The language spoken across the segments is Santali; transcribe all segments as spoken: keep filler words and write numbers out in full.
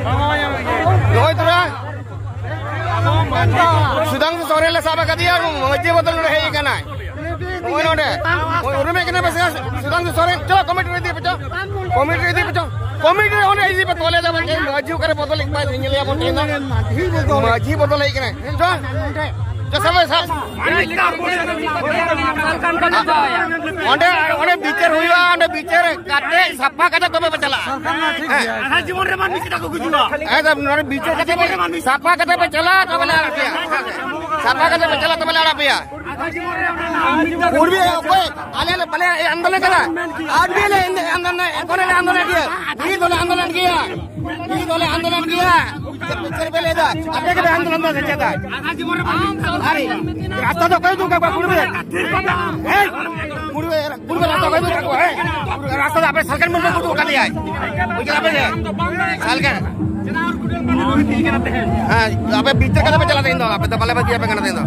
ᱱᱚᱜᱼᱚᱭ ᱛᱚᱨᱟ ᱥᱩᱫᱷᱟᱝᱥᱩ ᱥᱚᱨᱮᱱ ᱞᱮ ᱥᱟᱵ ᱟᱠᱟᱫᱮᱭᱟ, ᱢᱟᱹᱡᱷᱤ ᱵᱚᱫᱚᱞ ᱱᱚᱰᱮ ᱦᱮᱡ ᱟᱠᱟᱱᱟᱭ᱾ ᱱᱚᱜᱼᱚᱭ ᱱᱚᱰᱮ, ᱱᱚᱜᱼᱚᱭ ᱩᱨᱩᱢᱮᱫ ᱠᱟᱱᱟ ᱯᱮ ᱥᱮ? ᱥᱩᱫᱷᱟᱝᱥᱩ ᱥᱚᱨᱮᱱ, ᱪᱚ ᱠᱚᱢᱤᱴᱤ ᱨᱮ ᱤᱫᱤ ᱯᱮ, ᱪᱚ ᱠᱚᱢᱤᱴᱤ ᱨᱮ ᱤᱫᱤ ᱯᱮ, ᱪᱚ ᱠᱚᱢᱤᱴᱤ ᱨᱮ ᱚᱸᱰᱮ ᱤᱫᱤ ᱯᱮ, ᱛᱚᱞᱮ ᱫᱟᱵᱚᱱ ᱛᱮᱦᱮᱧ ᱢᱟᱹᱡᱷᱤ ᱚᱠᱟᱨᱮ ᱵᱚᱫᱚᱞ ᱦᱮᱡ ᱠᱟᱱᱟ, ᱧᱮᱞᱮᱭᱟ ᱵᱚᱱ ᱛᱮᱦᱮᱧ ᱫᱚ᱾ ᱢᱟᱹᱡᱷᱤ ᱵᱚᱫᱚᱞ ᱦᱮᱡ ᱠᱟᱱᱟᱭ, ᱪᱚ, ᱪᱚ ᱥᱟᱵ ᱢᱮ, ᱥᱟᱵ᱾ ᱚᱸᱰᱮ, ᱚᱸᱰᱮ ᱵᱤᱪᱟᱹᱨ ᱦᱩᱭᱩᱜᱼᱟ, ᱚᱸᱰᱮ ᱵᱤᱪᱟᱹᱨ ᱠᱟᱛᱮ ᱥᱟᱯᱷᱟ ᱠᱟᱛᱮ ᱛᱚᱵᱮ ᱯᱮ ᱪᱟᱞᱟᱜᱼᱟ᱾ ᱦᱮᱸ᱾ ᱟᱫᱷᱟ ᱡᱤᱵᱚᱱ ᱨᱮ ᱢᱟᱹᱱᱢᱤ ᱪᱮᱫᱟᱜ ᱠᱚ ᱜᱩᱡᱩᱜᱼᱟ? ᱦᱮᱸ, ᱛᱚ ᱱᱚᱰᱮ ᱵᱤᱪᱟᱹᱨ ᱠᱟᱛᱮ ᱯᱮ ᱥᱟᱯᱷᱟ ᱠᱟᱛᱮ ᱯᱮ ᱪᱟᱞᱟᱜᱼᱟ, ᱛᱚᱵᱮ ᱞᱮ ᱟᱲᱟᱜ ᱯᱮᱭᱟ᱾ ᱥᱟᱯᱷᱟ ᱠᱟᱛᱮ ᱯᱮ ᱪᱟᱞᱟᱜᱼᱟ, ᱛᱚᱵᱮ ᱞᱮ ᱟᱲᱟᱜ ᱯᱮᱭᱟ᱾ ᱠᱩᱲᱵᱤ ᱚᱠᱚᱭ? ᱟᱞᱮ ᱞᱮ ᱵᱟᱞᱮ ᱟᱱᱫᱳᱞᱚᱱ ᱠᱟᱫᱟ᱾ ᱟᱨ ᱵᱤ ᱞᱮ ᱟᱱᱫᱳᱞᱚᱱ, ᱮᱠᱷᱚᱱ ᱞᱮ ᱟᱱᱫᱳᱞᱚᱱ ᱜᱮᱭᱟ᱾ ᱵᱤ ᱫᱚᱞᱮ ᱟᱱᱫᱳᱞᱚᱱ ᱜᱮᱭᱟ᱾ ᱵᱤ ᱫᱚᱞᱮ ᱟᱱᱫᱳᱞᱚᱱ ᱜᱮᱭᱟ᱾ ᱪᱮᱫ ᱯᱮ ᱞᱟᱹᱭ ᱮᱫᱟ? ᱟᱯᱮ ᱜᱮ ᱯᱮ ᱟᱱᱫᱳᱞᱚᱱ ᱫᱟ ᱥᱮ ᱪᱮᱫ? ᱟᱨᱮ, ᱨᱟᱥᱛᱟ ᱫᱚ ᱚᱠᱚᱭ ᱩᱫᱩᱜ ᱠᱟᱜ ᱠᱚᱣᱟ? ᱠᱩᱲᱵᱤ᱾ ᱦᱮᱸ? ᱠᱩᱲᱵᱤ, ᱠᱩᱲᱵᱤ ᱨᱟᱥᱛᱟ ᱚᱠᱚᱭ ᱩᱫᱩᱜ ᱠᱟᱜ ᱠᱚᱣᱟ? ᱦᱮᱸ? ᱨᱟᱥᱛᱟ ᱫᱚ ᱟᱯᱮ ᱥᱟᱞᱠᱷᱟᱱ ᱢᱩᱨᱢᱩ ᱩᱫᱩᱜ ᱠᱟᱫᱮᱭᱟᱭ᱾ ᱵᱩᱡᱷᱟᱹᱣ ᱟᱯᱮ ᱥᱮ? ᱥᱟᱞᱠᱷᱟᱱ᱾ ᱦᱮᱸ, ᱟᱯᱮ ᱵᱷᱤᱛᱤᱨ ᱠᱟᱛᱮ ᱯᱮ ᱪᱟᱞᱟᱜ ᱛᱮᱦᱮᱧ ᱫᱚ, ᱟᱯᱮ ᱫᱚ ᱵᱟᱞᱮ ᱵᱟᱹᱜᱤ ᱟᱯᱮ ᱠᱟᱱᱟ ᱛᱮᱦᱮᱧ ᱫᱚ᱾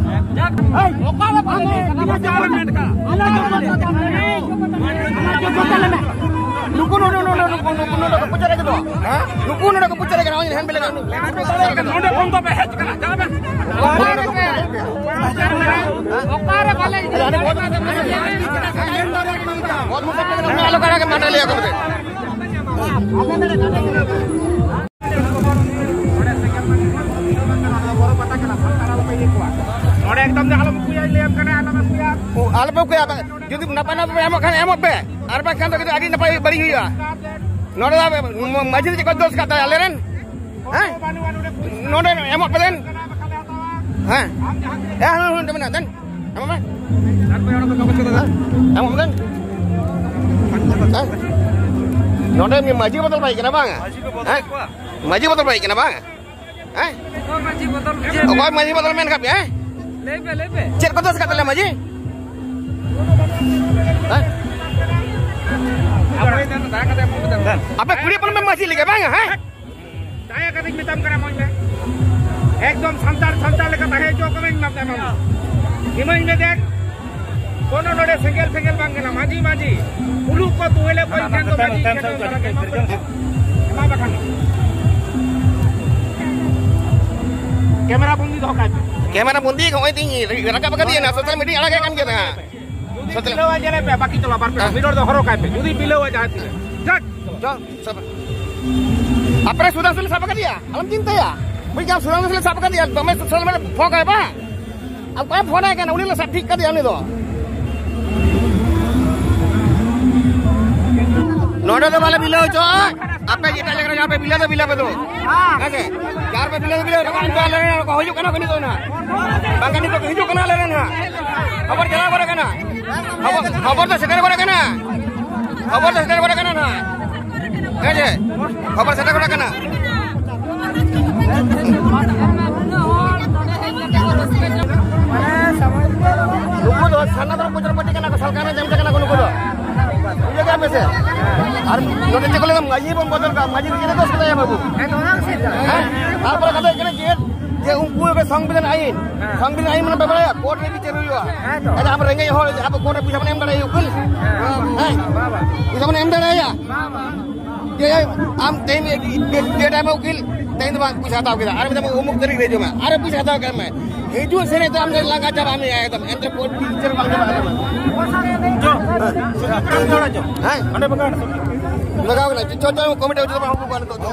ᱱᱩᱠᱩ ᱱᱚᱰᱮ, ᱱᱚᱰᱮ, ᱱᱩᱠᱩ, ᱱᱩᱠᱩ ᱱᱚᱰᱮ ᱠᱚ ᱯᱩᱡᱟᱹ ᱨᱮ ᱠᱟᱱᱟ᱾ ᱦᱮᱸ? ᱱᱩᱠᱩ ᱱᱚᱰᱮ ᱠᱚ ᱯᱩᱡᱟᱹ ᱨᱮ ᱠᱟᱱᱟ, ᱱᱚᱜᱼᱚᱭ ᱦᱮᱱ ᱵᱮᱞᱮ ᱠᱟᱱᱟ᱾ ᱱᱚᱰᱮ ᱠᱷᱚᱱ ᱫᱚ ᱯᱮ ᱦᱮᱡ ᱠᱟᱱᱟ, ᱪᱟᱞᱟᱜ ᱵᱮᱱ᱾ ᱚᱠᱟᱨᱮ ᱵᱟᱞᱮ ᱟᱞᱚ ᱠᱟᱲᱟ ᱜᱮ ᱢᱟᱱᱰᱟᱞᱤᱭᱟ ᱠᱚ ᱵᱚᱞᱮ᱾ ᱱᱚᱰᱮ ᱮᱠᱫᱚᱢ ᱫᱚ ᱟᱞᱚᱢ ᱟᱹᱜᱩᱭᱟ, ᱞᱟᱹᱭᱟᱢ ᱠᱟᱱᱟ, ᱟᱞᱚᱢ ᱟᱹᱜᱩᱭᱟ᱾ ᱚ, ᱟᱞᱚᱯᱮ ᱟᱹᱜᱩᱭᱟ, ᱡᱩᱫᱤ ᱱᱟᱯᱟᱭ ᱱᱟᱯᱟᱭ ᱯᱮ ᱮᱢᱚᱜ ᱠᱷᱟᱱ ᱮᱢᱚᱜ ᱯᱮ, ᱟᱨ ᱵᱟᱝᱠᱷᱟᱱ ᱫᱚ ᱠᱤᱱᱛᱩ ᱟᱹᱰᱤ ᱱᱟᱯᱟᱭ ᱵᱟᱹᱲᱤᱡ ᱦᱩᱭᱩᱜᱼᱟ᱾ ᱱᱚᱰᱮ ᱫᱚ ᱢᱟᱹᱡᱷᱤ ᱫᱚ ᱪᱮᱫ ᱠᱚ ᱫᱳᱥ ᱠᱟᱜ ᱛᱟᱭᱟ ᱟᱞᱮᱨᱮᱱ? ᱦᱮᱸ? ᱱᱚᱰᱮ ᱮᱢᱚᱜ ᱯᱮ ᱫᱮᱱ᱾ ᱦᱮᱸ? ᱦᱮᱸ, ᱦᱮᱸ, ᱦᱮᱸ, ᱢᱮᱱᱟᱜ ᱫᱮᱱ᱾ ᱮᱢᱚᱜ ᱢᱮ᱾ ᱦᱮᱸ? ᱮᱢᱚᱜ ᱢᱮ ᱫᱮᱱ᱾ ᱦᱮᱸ? ᱱᱚᱰᱮ ᱢᱟᱹᱡᱷᱤ ᱵᱚᱫᱚᱞ ᱵᱟᱭ ᱠᱟᱱᱟ ᱵᱟᱝ? ᱦᱮᱸ? ᱢᱟᱹᱡᱷᱤ ᱵᱚᱫᱚᱞ ᱵᱟᱭ ᱠᱟᱱᱟ ᱵᱟᱝ? ᱦᱮᱸ? ᱚᱠᱚᱭ ᱢᱟᱹᱡᱷᱤ ᱵᱚᱫᱚᱞ ᱢᱮᱱ ᱠᱟᱜ ᱯᱮᱭᱟ, ᱦᱮᱸ? ᱞᱟᱹᱭ ᱯᱮ, ᱞᱟᱹᱭ ᱯᱮ᱾ ᱪᱮᱫ ᱠᱚ ᱫᱳᱥ ᱠᱟᱜ ᱛᱟᱞᱮ ᱢᱟᱹᱡᱷᱤ? ᱦᱮᱸ? ᱟᱯᱮ ᱠᱩᱲᱤ ᱦᱚᱯᱚᱱ ᱯᱮ ᱢᱟᱹᱡᱷᱤ ᱞᱮᱠᱟ ᱵᱟᱝ, ᱦᱮᱸ? ᱫᱟᱭᱟ ᱠᱟᱛᱮᱧ ᱢᱮᱛᱟᱢ ᱠᱟᱱᱟ, ᱢᱚᱡᱽ ᱢᱮ᱾ ᱮᱠᱫᱚᱢ ᱥᱟᱱᱛᱟᱲ, ᱥᱟᱱᱛᱟᱲ ᱞᱮᱠᱟ ᱛᱟᱦᱮᱸ ᱦᱚᱪᱚ ᱠᱚᱢᱮᱧ ᱢᱮᱛᱟᱢ ᱠᱟᱱᱟ᱾ ᱤᱢᱟᱹᱧ ᱢᱮ ᱫᱮᱠ᱾ ᱠᱳᱱᱳ ᱱᱚᱰᱮ ᱥᱮᱸᱜᱮᱞ ᱯᱷᱮᱸᱜᱮᱞ ᱵᱟᱝ ᱠᱟᱱᱟ᱾ ᱢᱟᱹᱡᱷᱤ, ᱢᱟᱹᱡᱷᱤ᱾ ᱢᱩᱞᱩᱠ ᱠᱚ ᱛᱩᱦᱮᱞᱮ ᱠᱚ ᱤᱧ ᱴᱷᱮᱱ ᱫᱚ ᱢᱟᱹᱡᱷᱤ ᱤᱧ ᱴᱷᱮᱱ ᱫᱚ ᱢᱟᱨᱟᱝ ᱮᱢᱟ ᱵᱟᱠᱷᱟᱱ᱾ ᱠᱮᱢᱮᱨᱟ ᱵᱚᱱᱫᱤ ᱱᱚᱜᱼᱚᱭ ᱛᱤᱧ ᱨᱟᱠᱟᱵ ᱟᱠᱟᱫᱮᱭᱟ ᱱᱟ, ᱥᱳᱥᱟᱞ ᱢᱤᱰᱤᱭᱟ ᱟᱲᱟᱜ ᱠᱟᱱ ᱜᱮᱭᱟ ᱱᱟ᱾ ᱡᱩᱫᱤ ᱵᱤᱞᱟᱹᱣᱟ ᱧᱮᱞᱮ ᱯᱮ, ᱵᱟᱹᱠᱤ ᱪᱚᱞᱟ ᱵᱟᱨ ᱯᱮ ᱦᱮᱸ᱾ ᱢᱤᱱᱤᱴ ᱫᱚ ᱦᱚᱨᱚᱜ ᱠᱟᱭ ᱯᱮ᱾ ᱡᱩᱫᱤ ᱵᱤᱞᱟᱹᱣᱟ ᱡᱟᱦᱟᱸ ᱛᱤᱱᱟᱹᱜ᱾ ᱡᱟᱠ᱾ ᱪᱚ, ᱥᱟᱵ᱾ ᱟᱯᱮ ᱥᱩᱫᱷᱟᱝᱥᱩ ᱞᱮ ᱥᱟᱵ ᱟᱠᱟᱫᱮᱭᱟ, ᱟᱞᱚᱢ ᱪᱤᱱᱛᱟᱹᱭᱟ᱾ ᱵᱩᱡᱽ ᱠᱮᱫᱟᱢ, ᱥᱩᱫᱷᱟᱝᱥᱩ ᱞᱮ ᱥᱟᱵ ᱟᱠᱟᱫᱮᱭᱟ, ᱫᱚᱢᱮ ᱥᱳᱥᱟᱞ ᱢᱤᱰᱤᱭᱟ ᱯᱷᱚᱠ ᱟᱭ ᱵᱟᱝ? ᱟᱨ ᱚᱠᱚᱭ ᱯᱷᱳᱱ ᱟᱭ ᱠᱟᱱᱟ? ᱩᱱᱤ ᱞᱮ ᱥᱟᱵ ᱴᱷᱤᱠ ᱠᱟᱫᱮᱭᱟ ᱩᱱᱤ ᱫᱚ᱾ ᱱᱚᱰᱮ ᱫᱚ ᱵᱟᱞᱮ ᱵᱤᱞᱟᱹᱣ ᱦᱚᱪᱚᱣᱟᱜᱼᱟ᱾ ᱟᱯᱮ ᱮᱴᱟᱜ ᱡᱟᱭᱜᱟ ᱨᱮ ᱡᱟᱦᱟᱸ ᱯᱮ ᱵᱤᱞᱟᱹᱣ ᱫᱚ ᱵᱤᱞᱟᱹᱣ ᱯᱮ ᱫᱚ᱾ ᱦᱮᱸ ᱥᱮ? ᱡᱟᱦᱟᱸ ᱨᱮᱯᱮ ᱵᱤᱞᱟᱹᱣ ᱫᱚ ᱵᱤᱞᱟᱹᱣ ᱦᱚᱴᱚ ᱠᱟᱜᱼᱟ, ᱱᱤᱛᱚᱜ ᱟᱞᱮ ᱨᱮᱱ ᱠᱚ ᱦᱤᱡᱩᱜ ᱠᱟᱱᱟ ᱠᱚ ᱱᱤᱛᱚᱜ ᱱᱟᱦᱟᱜ᱾ ᱵᱟᱝᱠᱷᱟᱱ ᱱᱤᱛᱚᱜ ᱠᱚ ᱦᱤᱡᱩᱜ ᱠᱟᱱᱟ ᱟᱞᱮ ᱨᱮᱱ ᱦᱟᱸᱜ᱾ ᱠᱷᱚᱵᱚᱨ ᱪᱟᱞᱟᱣ ᱜᱚᱫ ᱟᱠᱟᱱᱟ᱾ ᱠᱷᱚᱵᱚᱨ, ᱠᱷᱚᱵᱚᱨ ᱫᱚ ᱥᱮᱴᱮᱨ ᱜᱚᱫ ᱟᱠᱟᱱᱟ᱾ ᱠᱷᱚᱵᱚᱨ ᱫᱚ ᱥᱮᱴᱮᱨ ᱜᱚᱫ ᱟᱠᱟᱱᱟ ᱱᱟᱦᱟᱜ᱾ ᱦᱮᱸ ᱡᱮ? ᱠᱷᱚᱵᱚᱨ ᱥᱮᱴᱮᱨ ᱜᱚᱫ ᱟᱠᱟᱱᱟ᱾ ᱱᱩᱠᱩ ᱫᱚ ᱥᱟᱨᱱᱟ ᱫᱷᱚᱨᱚᱢ ᱯᱨᱚᱪᱟᱨ ᱯᱟᱨᱴᱤ ᱠᱟᱱᱟ ᱠᱚ, ᱥᱚᱨᱠᱟᱨ ᱨᱮ ᱡᱚᱢ ᱠᱟᱱᱟ ᱠᱚ ᱱᱩᱠᱩ ᱫᱚ᱾ ᱵᱩᱡᱷᱟᱹᱣ ᱠᱮᱫᱟ ᱯᱮ ᱥᱮ? ᱟᱨ ᱱᱚᱰᱮ ᱪᱮᱫ ᱠᱚ ᱞᱟᱹᱭᱟ, ᱢᱟᱹᱡᱷᱤ ᱵᱚᱱ ᱵᱚᱫᱚᱞ ᱠᱟᱜᱼᱟ, ᱢᱟᱹᱡᱷᱤ ᱪᱮᱫ ᱫᱚ ᱥᱮᱫᱟᱭᱟ ᱵᱟᱹᱵᱩ? ᱦᱮᱸ, ᱛᱟᱨᱯᱚᱨᱮ ᱠᱟᱛᱷᱟ ᱦᱩᱭᱩᱜ ᱠᱟᱱᱟ ᱪᱮᱫ? ᱡᱮ ᱩᱱᱠᱩ ᱜᱮ ᱥᱚᱝᱵᱤᱫᱷᱟᱱ ᱟᱹᱭᱤᱱ, ᱦᱮᱸ᱾ ᱥᱚᱝᱵᱤᱫᱷᱟᱱ ᱟᱹᱭᱤᱱ ᱢᱟᱱᱮ ᱯᱮ ᱵᱟᱲᱟᱭᱟ, ᱠᱳᱨᱴ ᱨᱮ ᱵᱤᱪᱟᱹᱨ ᱦᱩᱭᱩᱜᱼᱟ᱾ ᱦᱮᱸ ᱛᱚ᱾ ᱟᱪᱪᱷᱟ, ᱟᱵᱚ ᱨᱮᱸᱜᱮᱡ ᱦᱚᱲ ᱟᱵᱚ ᱠᱳᱨᱴ ᱨᱮ ᱯᱚᱭᱥᱟ ᱵᱚᱱ ᱮᱢ ᱫᱟᱲᱮᱭᱟᱜᱼᱟ ᱩᱠᱤᱞ? ᱦᱮᱸ᱾ ᱯᱚᱭᱥᱟ ᱵᱚᱱ ᱮᱢ ᱫᱟᱲᱮᱭᱟᱭᱟ? ᱡᱮ ᱟᱢ ᱛᱮᱦᱮᱧ ᱡᱮ, ᱡᱮ ᱴᱟᱭᱤᱢ ᱩᱠᱤᱞ, ᱛᱮᱦᱮᱧ ᱫᱚ ᱵᱟᱝ ᱯᱚᱭᱥᱟ ᱦᱟᱛᱟᱣ ᱠᱮᱫᱟ, ᱟᱨ ᱢᱤᱫ ᱫᱷᱟᱣ ᱩᱢᱩᱠ ᱛᱟᱹᱨᱤᱠᱷ ᱨᱮ ᱦᱤᱡᱩᱜ ᱢᱮ, ᱟᱨ ᱯᱚᱭᱥᱟ ᱦᱟᱛᱟᱣ ᱠᱮᱫ ᱢᱮ, ᱦᱤᱡᱩᱜ ᱥᱮᱱ ᱫᱚ ᱟᱢ ᱫᱚ ᱞᱟᱸᱜᱟ ᱪᱟᱵᱟ ᱢᱮᱭᱟ ᱮᱠᱫᱚᱢ, ᱮᱱᱛᱮ ᱠᱳᱨᱴ ᱵᱤᱪᱟᱹᱨ ᱵᱟᱝ ᱪᱟᱵᱟᱜᱼᱟ᱾ ᱦᱮᱸ? ᱞᱟᱜᱟᱣ ᱠᱟᱱᱟ, ᱪᱚ, ᱪᱚ, ᱠᱚᱢᱤᱴᱤ ᱦᱚᱪᱚ ᱵᱟᱝ ᱦᱩᱭᱩᱜ ᱠᱟᱱᱟ ᱱᱤᱛᱚᱜ ᱫᱚ᱾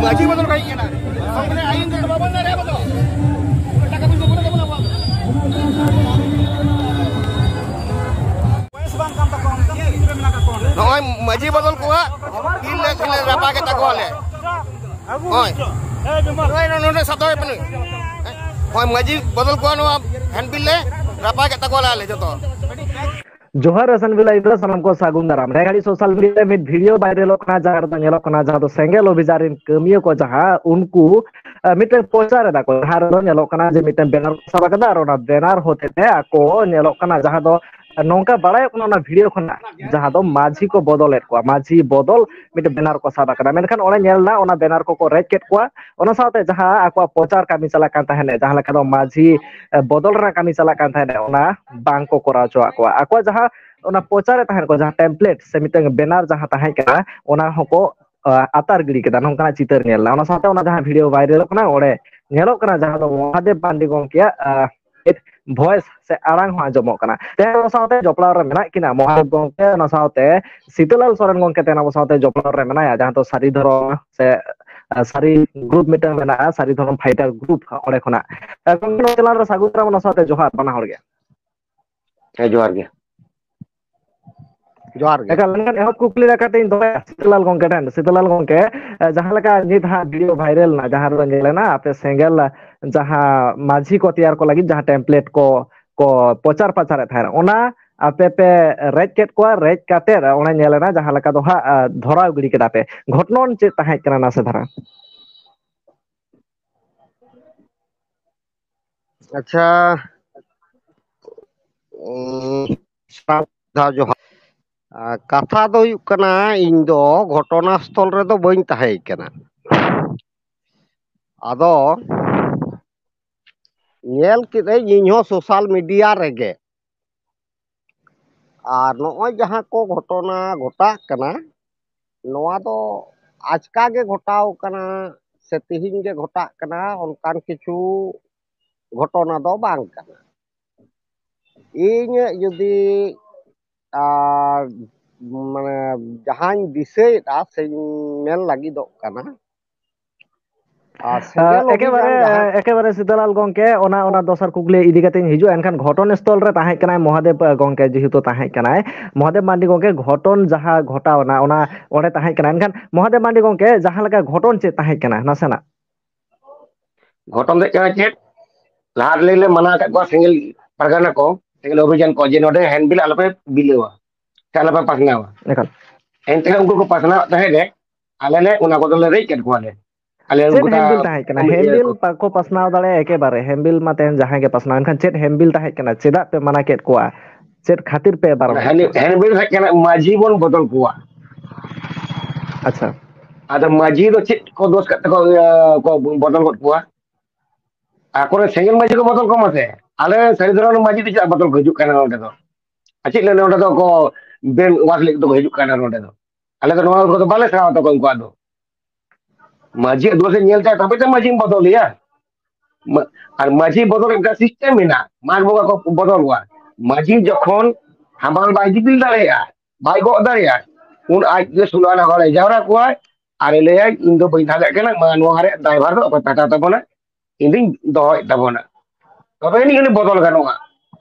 ᱢᱟᱹᱡᱷᱤ ᱵᱚᱫᱚᱞ ᱠᱟᱭ ᱠᱟᱱᱟ᱾ ᱥᱚᱝᱵᱤᱫᱷᱟᱱ ᱟᱹᱭᱤᱱ ᱛᱮᱫᱚ ᱵᱟᱵᱚᱱ ᱫᱟᱲᱮᱭᱟᱜᱼᱟ ᱟᱵᱚ ᱫᱚ᱾ ᱴᱟᱠᱟ ᱯᱚᱭᱥᱟ ᱵᱟᱹᱱᱩᱜ ᱛᱟᱵᱚᱱᱟ ᱟᱵᱚᱣᱟᱜ ᱫᱚ᱾ ᱵᱚᱭᱮᱥ ᱵᱟᱝ ᱠᱟᱱ ᱛᱟᱠᱚᱣᱟ, ᱚᱱᱠᱟᱱ ᱠᱚ ᱜᱤᱫᱽᱨᱟᱹ ᱢᱮᱱᱟᱜ ᱠᱟᱜ ᱠᱚᱣᱟ᱾ ᱱᱚᱜᱼᱚᱭ ᱢᱟᱹᱡᱷᱤ ᱵᱚᱫᱚᱞ ᱠᱚᱣᱟ, ᱵᱤᱞ ᱞᱮ, ᱵᱤᱞ ᱞᱮ ᱨᱟᱯᱟᱜ ᱠᱮᱫ ᱛᱟᱠᱚᱣᱟᱞᱮ᱾ ᱦᱳᱭ᱾ ᱱᱚᱜᱼᱚᱭ ᱱᱚᱰᱮ ᱥᱟᱵ ᱫᱚᱦᱚᱭ ᱯᱮ᱾ ᱦᱳᱭ, ᱢᱟᱹᱡᱷᱤ ᱵᱚᱫᱚᱞ ᱠᱚᱣᱟ, ᱱᱚᱣᱟ ᱦᱮᱱᱰ ᱵᱤᱞ ᱞᱮ ᱨᱟᱯᱟᱜ ᱠᱮᱫ ᱛᱟᱠᱚᱣᱟᱞᱮ ᱟᱞᱮ ᱡᱚᱛᱚ᱾ ᱡᱚᱦᱟᱨ ᱮᱥᱮᱱ ᱵᱤᱞᱟ ᱤᱱᱫᱨᱟ, ᱥᱟᱱᱟᱢ ᱠᱚ ᱥᱟᱹᱜᱩᱱ ᱫᱟᱨᱟᱢ᱾ ᱱᱤᱭᱟᱹ ᱜᱷᱟᱹᱲᱤᱡ ᱥᱳᱥᱟᱞ ᱢᱤᱰᱤᱭᱟ ᱨᱮ ᱢᱤᱫ ᱵᱷᱤᱰᱤᱭᱳ ᱵᱷᱟᱭᱨᱟᱞᱚᱜ ᱠᱟᱱᱟ, ᱡᱟᱦᱟᱸ ᱨᱮᱫᱚ ᱧᱮᱞᱚᱜ ᱠᱟᱱᱟ, ᱡᱟᱦᱟᱸ ᱫᱚ ᱥᱮᱸᱜᱮᱞ ᱚᱵᱷᱤᱡᱟᱱ ᱨᱮᱱ ᱠᱟᱹᱢᱤᱭᱟᱹ ᱠᱚ ᱡᱟᱦᱟᱸ ᱩᱱᱠᱩ, ᱟᱸ, ᱢᱤᱫᱴᱮᱱ ᱯᱨᱚᱪᱟᱨ ᱮᱫᱟ ᱠᱚ, ᱡᱟᱦᱟᱸ ᱨᱮᱫᱚ ᱧᱮᱞᱚᱜ ᱠᱟᱱᱟ ᱡᱮ ᱢᱤᱫᱴᱮᱱ ᱵᱮᱱᱟᱨ ᱠᱚ ᱥᱟᱵ ᱟᱠᱟᱫᱟ, ᱟᱨ ᱚᱱᱟ ᱵᱮᱱᱟᱨ ᱦᱚᱛᱮ ᱛᱮ ᱟᱠᱚ ᱧᱮᱞᱚᱜ ᱠᱟᱱᱟ, ᱡᱟᱦᱟᱸ ᱫᱚ ᱱᱚᱝᱠᱟ ᱵᱟᱲᱟᱭᱚᱜ ᱠᱟᱱᱟ ᱚᱱᱟ ᱵᱷᱤᱰᱤᱭᱳ ᱠᱷᱚᱱᱟᱜ, ᱡᱟᱦᱟᱸ ᱫᱚ ᱢᱟᱹᱡᱷᱤ ᱠᱚ ᱵᱚᱫᱚᱞᱮᱫ ᱠᱚᱣᱟ, ᱢᱟᱹᱡᱷᱤ ᱵᱚᱫᱚᱞ ᱢᱤᱫᱴᱮᱱ ᱵᱮᱱᱟᱨ ᱠᱚ ᱥᱟᱵ ᱟᱠᱟᱫᱟ, ᱢᱮᱱᱠᱷᱟᱱ ᱚᱸᱰᱮ ᱧᱮᱞ ᱮᱱᱟ ᱚᱱᱟ ᱵᱮᱱᱟᱨ ᱠᱚᱠᱚ ᱨᱮᱡ ᱠᱮᱫ ᱠᱚᱣᱟ᱾ ᱚᱱᱟ ᱥᱟᱶᱛᱮ ᱡᱟᱦᱟᱸ ᱟᱠᱚᱣᱟᱜ ᱯᱨᱚᱪᱟᱨ ᱠᱟᱹᱢᱤ ᱪᱟᱞᱟᱜ ᱠᱟᱱ ᱛᱟᱦᱮᱸᱱᱟ, ᱡᱟᱦᱟᱸ ᱞᱮᱠᱟ ᱫᱚ ᱢᱟᱹᱡᱷᱤ, ᱮ, ᱵᱚᱫᱚᱞ ᱨᱮᱱᱟᱜ ᱠᱟᱹᱢᱤ ᱪᱟᱞᱟᱜ ᱠᱟᱱ ᱛᱟᱦᱮᱸᱱᱟ, ᱚᱱᱟ ᱵᱟᱝ ᱠᱚ ᱠᱚᱨᱟᱣ ᱦᱚᱪᱚᱣᱟᱜ ᱠᱚᱣᱟ᱾ ᱟᱠᱚᱣᱟᱜ ᱡᱟᱦᱟᱸ ᱚᱱᱟ ᱯᱨᱚᱪᱟᱨ ᱨᱮ ᱛᱟᱦᱮᱸᱱ ᱠᱚ, ᱡᱟᱦᱟᱸ ᱴᱮᱢᱯᱞᱮᱴ ᱥᱮ ᱢᱤᱫᱴᱟᱝ ᱵᱮᱱᱟᱨ ᱡᱟᱦᱟᱸ ᱛᱟᱦᱮᱸ ᱠᱟᱱᱟ, ᱚᱱᱟ ᱦᱚᱸᱠᱚ, ᱟ, ᱟᱛᱟᱨ ᱜᱤᱰᱤ ᱠᱮᱫᱟ᱾ ᱱᱚᱝᱠᱟᱱᱟᱜ ᱪᱤᱛᱟᱹᱨ ᱧᱮᱞ ᱮᱱᱟ᱾ ᱚᱱᱟ ᱥᱟᱶᱛᱮ ᱚᱱᱟ ᱡᱟᱦᱟᱸ ᱵᱷᱤᱰᱤᱭᱳ ᱵᱷᱟᱭᱨᱟᱞᱚᱜ ᱠᱟᱱᱟ, ᱚᱸᱰᱮ ᱧᱮᱞᱚᱜ ᱠᱟᱱᱟ, ᱡᱟᱦᱟᱸ ᱫᱚ ᱢᱚᱦᱟᱫᱮᱵ ᱢᱟᱱᱰᱤ ᱜᱚᱢᱠᱮᱭᱟᱜ ᱟᱸ, ᱢᱤᱫ voice ᱥᱮ ᱟᱲᱟᱝ ᱦᱚᱸ ᱟᱸᱡᱚᱢᱚᱜ ᱠᱟᱱᱟ᱾ ᱛᱮᱦᱮᱧ ᱟᱵᱚ ᱥᱟᱶᱛᱮ ᱡᱚᱯᱲᱟᱣ ᱨᱮ ᱢᱮᱱᱟᱜ ᱠᱤᱱᱟ ᱢᱚᱦᱟᱫᱮᱵ ᱜᱚᱢᱠᱮ, ᱚᱱᱟ ᱥᱟᱶᱛᱮ ᱥᱤᱛᱟᱹᱞᱟᱞ ᱥᱚᱨᱮᱱ ᱜᱚᱢᱠᱮ ᱛᱮᱦᱮᱧ ᱟᱵᱚ ᱥᱟᱶᱛᱮ ᱡᱚᱯᱲᱟᱣ ᱨᱮ ᱢᱮᱱᱟᱭᱟ, ᱡᱟᱦᱟᱸ ᱫᱚ ᱥᱟᱹᱨᱤ ᱫᱷᱚᱨᱚᱢ ᱥᱮ ᱟᱸ, ᱥᱟᱹᱨᱤ group ᱢᱤᱫᱴᱟᱝ ᱢᱮᱱᱟᱜᱼᱟ, ᱥᱟᱹᱨᱤ ᱫᱷᱚᱨᱚᱢ fighter group, ᱚᱸᱰᱮ ᱠᱷᱚᱱᱟᱜ᱾ ᱟᱸ, ᱜᱚᱢᱠᱮ, ᱱᱚᱣᱟ channel ᱨᱮ ᱥᱟᱹᱜᱩᱱ ᱫᱟᱨᱟᱢ, ᱚᱱᱟ ᱥᱟᱶᱛᱮ ᱡᱚᱦᱟᱨ ᱵᱟᱱᱟ ᱦᱚᱲ ᱜᱮ᱾ ᱦᱮᱸ, ᱡᱚᱦᱟᱨ ᱜᱮ᱾ ᱡᱚᱦᱟᱨ ᱜᱮ᱾ ᱮᱠᱟᱞ, ᱢᱮᱱᱠᱷᱟᱱ ᱮᱦᱚᱵ ᱠᱩᱠᱞᱤ ᱞᱮᱠᱟᱛᱮᱧ ᱫᱚᱦᱚᱭᱟ ᱥᱤᱛᱟᱹᱞᱟᱞ ᱜᱚᱢᱠᱮ ᱴᱷᱮᱱ᱾ ᱥᱤᱛᱟᱹᱞᱟᱞ ᱜᱚᱢᱠᱮ, ᱮ, ᱡᱟᱦᱟᱸ ᱞᱮᱠᱟ ᱱᱤᱛ ᱦᱟᱸᱜ video viral ᱮᱱᱟ, ᱡᱟᱦᱟᱸ ᱨᱮᱫᱚ ᱧᱮᱞ ᱮᱱᱟ ᱟᱯᱮ ᱥᱮᱸᱜᱮᱞ, ᱡᱟᱦᱟᱸ ᱢᱟᱹᱡᱷᱤ ᱠᱚ ᱛᱮᱭᱟᱨ ᱠᱚ ᱞᱟᱹᱜᱤᱫ ᱡᱟᱦᱟᱸ template ᱠᱚ, ᱠᱚ ᱯᱨᱚᱪᱟᱨ ᱯᱨᱚᱪᱟᱨᱮᱫ ᱛᱟᱦᱮᱸᱫ, ᱚᱱᱟ ᱟᱯᱮ ᱯᱮ ᱨᱮᱡ ᱠᱮᱫ ᱠᱚᱣᱟ, ᱨᱮᱡ ᱠᱟᱛᱮᱫ ᱚᱱᱮ ᱧᱮᱞ ᱮᱱᱟ ᱡᱟᱦᱟᱸ ᱞᱮᱠᱟ ᱫᱚ ᱦᱟᱸᱜ, ᱮ, ᱫᱷᱚᱨᱟᱣ ᱜᱤᱰᱤ ᱠᱮᱫᱟ ᱯᱮ᱾ ᱜᱷᱚᱴᱚᱱ ᱪᱮᱫ ᱛᱟᱦᱮᱸ ᱠᱟᱱᱟ ᱱᱟᱥᱮ ᱫᱷᱟᱨᱟ? ᱟᱪᱪᱷᱟ, ᱩᱸ, ᱥᱟᱱᱟᱢ ᱫᱷᱟᱣ ᱡᱚᱦᱟᱨ᱾ ᱟᱨ ᱠᱟᱛᱷᱟ ᱫᱚ ᱦᱩᱭᱩᱜ ᱠᱟᱱᱟ, ᱤᱧ ᱫᱚ ᱜᱷᱚᱴᱚᱱᱟ ᱥᱛᱷᱚᱞ ᱨᱮᱫᱚ ᱵᱟᱹᱧ ᱛᱟᱦᱮᱸ ᱠᱟᱱᱟ᱾ ᱟᱫᱚ ᱧᱮᱞ ᱠᱮᱫᱟᱹᱧ ᱤᱧ ᱦᱚᱸ social media ᱨᱮᱜᱮ᱾ ᱟᱨ ᱱᱚᱜᱼᱚᱭ ᱡᱟᱦᱟᱸ ᱠᱚ ᱜᱷᱚᱴᱚᱱᱟ ᱜᱷᱚᱴᱟᱜ ᱠᱟᱱᱟ, ᱱᱚᱣᱟ ᱫᱚ ᱟᱪᱠᱟ ᱜᱮ ᱜᱷᱚᱴᱟᱣ ᱠᱟᱱᱟ ᱥᱮ ᱛᱤᱦᱤᱧ ᱜᱮ ᱜᱷᱚᱴᱟᱜ ᱠᱟᱱᱟ, ᱚᱱᱠᱟᱱ ᱠᱤᱪᱷᱩ ᱜᱷᱚᱴᱚᱱᱟ ᱫᱚ ᱵᱟᱝ ᱠᱟᱱᱟ᱾ ᱤᱧᱟᱹᱜ ᱡᱩᱫᱤ, ᱟᱨ, ᱢᱟᱱᱮ, ᱡᱟᱦᱟᱸᱧ ᱫᱤᱥᱟᱹᱭᱮᱫᱼᱟ ᱥᱮᱧ ᱢᱮᱱ ᱞᱟᱹᱜᱤᱫᱚᱜ ᱠᱟᱱᱟ, ᱟᱨ ᱥᱮᱸᱜᱮᱞ ᱚᱵᱷᱤᱡᱟᱱ ᱮᱠᱮᱵᱟᱨᱮ, ᱡᱟᱦᱟᱸ ᱮᱠᱮᱵᱟᱨᱮ ᱥᱤᱛᱟᱹᱞᱟᱞ ᱜᱚᱢᱠᱮ, ᱚᱱᱟ, ᱚᱱᱟ ᱫᱚᱥᱟᱨ ᱠᱩᱠᱞᱤ ᱤᱫᱤ ᱠᱟᱛᱮᱧ ᱦᱤᱡᱩᱜᱼᱟ᱾ ᱮᱱᱠᱷᱟᱱ ᱜᱷᱚᱴᱚᱱ ᱥᱛᱷᱚᱞ ᱨᱮ ᱛᱟᱦᱮᱸ ᱠᱟᱱᱟᱭ ᱢᱚᱦᱟᱫᱮᱵ, ᱮ, ᱜᱚᱢᱠᱮ, ᱡᱮᱦᱮᱛᱩ ᱛᱟᱦᱮᱸ ᱠᱟᱱᱟᱭ, ᱢᱚᱦᱟᱫᱮᱵ ᱢᱟᱱᱰᱤ ᱜᱚᱢᱠᱮ, ᱜᱷᱚᱴᱚᱱ ᱡᱟᱦᱟᱸ ᱜᱷᱚᱴᱟᱣ ᱮᱱᱟ, ᱚᱱᱟ ᱚᱸᱰᱮ ᱛᱟᱦᱮᱸ ᱠᱟᱱᱟ᱾ ᱮᱱᱠᱷᱟᱱ ᱢᱚᱦᱟᱫᱮᱵ ᱢᱟᱱᱰᱤ ᱜᱚᱢᱠᱮ, ᱡᱟᱦᱟᱸ ᱞᱮᱠᱟ ᱜᱷᱚᱴᱚᱱ ᱪᱮᱫ ᱛᱟᱦᱮᱸ ᱠᱟᱱᱟ ᱱᱟᱥᱮᱱᱟᱜ? ᱜᱷᱚᱴᱚᱱ ᱫᱚ ᱦᱩᱭᱩᱜ ᱠᱟᱱᱟ ᱪᱮᱫ, ᱞᱟᱦᱟ ᱨᱮᱞᱮ ᱢᱟᱱᱟ ᱟᱠᱟᱫ ᱠᱚᱣᱟ ᱥᱮᱸᱜᱮᱞ ᱯᱟᱨᱜᱟᱱᱟ ᱠᱚ, ᱥᱮᱸᱜᱮᱞ ᱚᱵᱷᱤᱡᱟᱱ ᱠᱚ, ᱡᱮ ᱱᱚᱰᱮ handbill ᱟᱞᱚᱯᱮ ᱵᱤᱞᱟᱹᱣᱟ, ᱥᱮ ᱟᱞᱚᱯᱮ ᱯᱟᱥᱱᱟᱣᱟ᱾ ᱮᱠᱟᱞ᱾ ᱮᱱᱛᱮ ᱩᱱᱠᱩ ᱠᱚ ᱯᱟᱥᱱᱟᱣ ᱛᱟᱦᱮᱸ ᱨᱮ, ᱟᱞᱮ ᱞᱮ, ᱚᱱᱟ ᱠᱚᱫᱚ ᱞᱮ ᱨᱮᱡ ᱠᱮᱫ ᱠᱚᱣᱟ ᱞᱮ᱾ ᱟᱞᱮ ᱪᱮᱫ ᱜᱚᱴᱟ handbill ᱛᱟᱦᱮᱸ ᱠᱟᱱᱟ? ᱩᱱ ᱤᱭᱟᱹ handbill ᱠᱚ᱾ ᱯᱟ-, ᱠᱚ ᱯᱟᱥᱱᱟᱣ ᱫᱟᱲᱮᱭᱟᱜᱼᱟ ᱮᱠᱮᱵᱟᱨᱮ, handbill ᱢᱟ ᱛᱮᱦᱮᱧ ᱡᱟᱦᱟᱸᱭ ᱜᱮ ᱯᱟᱥᱱᱟᱣ᱾ ᱮᱱᱠᱷᱟᱱ ᱪᱮᱫ handbill ᱛᱟᱦᱮᱸ ᱠᱟᱱᱟ? ᱪᱮᱫᱟᱜ ᱯᱮ ᱢᱟᱱᱟ ᱠᱮᱫ ᱠᱚᱣᱟ? ᱪᱮᱫ ᱠᱷᱟᱹᱛᱤᱨ ᱯᱮ ᱵᱟᱨᱚᱱ ᱠᱮᱫ hand-, ᱠᱚᱣᱟ? Handbill ᱛᱟᱦᱮᱸ ᱠᱟᱱᱟ, ᱢᱟᱹᱡᱷᱤ ᱵᱚᱱ ᱵᱚᱫᱚᱞ ᱠᱚᱣᱟ᱾ ᱟᱪᱪᱷᱟ᱾ ᱟᱫᱚ ᱢᱟᱹᱡᱷᱤ ᱫᱚ ᱪᱮᱫ ᱠᱚ ᱫᱳᱥ ᱠᱟᱜ ᱛᱟᱠᱚᱣᱟ, ᱤᱭᱟᱹ, ᱠᱚ ᱵᱚᱫᱚᱞ ᱜᱚᱫ ᱠᱚᱣᱟ? ᱟᱠᱚᱨᱮᱱ ᱥᱮᱸᱜᱮᱞ ᱢᱟᱹᱡᱷᱤ ᱠᱚ ᱵᱚᱫᱚᱞ ᱠᱚᱢᱟ ᱥᱮ᱾ ᱟᱞᱮ ᱥᱟᱹᱨᱤ ᱫᱷᱚᱨᱚᱢ ᱨᱮᱱ ᱢᱟᱹᱡᱷᱤ ᱫᱚ ᱪᱮᱫᱟᱜ ᱵᱚᱫᱚᱞ ᱠᱚ ᱦᱤᱡᱩᱜ ᱠᱟᱱᱟ ᱱᱚᱰᱮ ᱫᱚ? ᱟᱨ ᱪᱮᱫ ᱞᱟᱹᱜᱤᱫ ᱱᱚᱰᱮ ᱫᱚ ᱠᱚ brain wash ᱞᱟᱹᱜᱤᱫ ᱫᱚᱠᱚ ᱦᱤᱡᱩᱜ ᱠᱟᱱᱟ ᱱᱚᱰᱮ ᱫᱚ? ᱟᱞᱮ ᱫᱚ ᱱᱚᱣᱟ ᱠᱚᱫᱚ ᱵᱟᱞᱮ ᱥᱮᱬᱟ ᱟᱠᱟᱫ ᱠᱚᱣᱟ ᱩᱱᱠᱩᱣᱟᱜ ᱫᱚ᱾ ᱢᱟᱹᱡᱷᱤᱭᱟᱜ ᱫᱳᱥ ᱮ ᱧᱮᱞ ᱛᱟᱭᱟ, ᱛᱚᱵᱮ ᱛᱚ ᱢᱟᱹᱡᱷᱤᱢ ᱵᱚᱫᱚᱞᱮᱭᱟ᱾ ᱢᱟ-, ᱟᱨ ᱢᱟᱹᱡᱷᱤ ᱵᱚᱫᱚᱞ ᱨᱮᱱᱟᱜ system ᱢᱮᱱᱟᱜᱼᱟ᱾ ᱢᱟᱜᱽ ᱵᱚᱸᱜᱟ ᱠᱚ ᱵᱚᱫᱚᱞᱚᱜᱼᱟ᱾ ᱢᱟᱹᱡᱷᱤ ᱡᱚᱠᱷᱚᱱ ᱦᱟᱢᱟᱞ ᱵᱟᱭ ᱫᱤᱯᱤᱞ ᱫᱟᱲᱮᱭᱟᱜᱼᱟ, ᱵᱟᱭ ᱜᱚᱜ ᱫᱟᱲᱮᱭᱟᱜᱼᱟ, ᱩᱱ ᱟᱡ ᱜᱮ ᱥᱳᱞᱳ ᱟᱱᱟ ᱦᱚᱲᱮ ᱡᱟᱣᱨᱟ ᱠᱚᱣᱟᱭ ᱟᱨᱮ ᱞᱟᱹᱭᱟᱭ, "ᱤᱧ ᱫᱚ ᱵᱟᱹᱧ ᱫᱟᱲᱮᱭᱟᱜ ᱠᱟᱱᱟ, ᱢᱟ ᱱᱚᱣᱟ ᱨᱮᱭᱟᱜ ᱫᱟᱭᱵᱷᱟᱨ ᱫᱚ ᱚᱠᱚᱭ ᱯᱮ ᱦᱟᱛᱟᱣ ᱛᱟᱵᱚᱱᱟ, ᱤᱧ ᱫᱩᱧ ᱫᱚᱦᱚᱭᱮᱫ ᱛᱟᱵᱚᱱᱟ᱾" ᱛᱚᱵᱮ ᱟᱹᱱᱤᱡ ᱩᱱᱤ ᱵᱚᱫᱚᱞ ᱜᱟᱱᱚᱜᱼᱟ᱾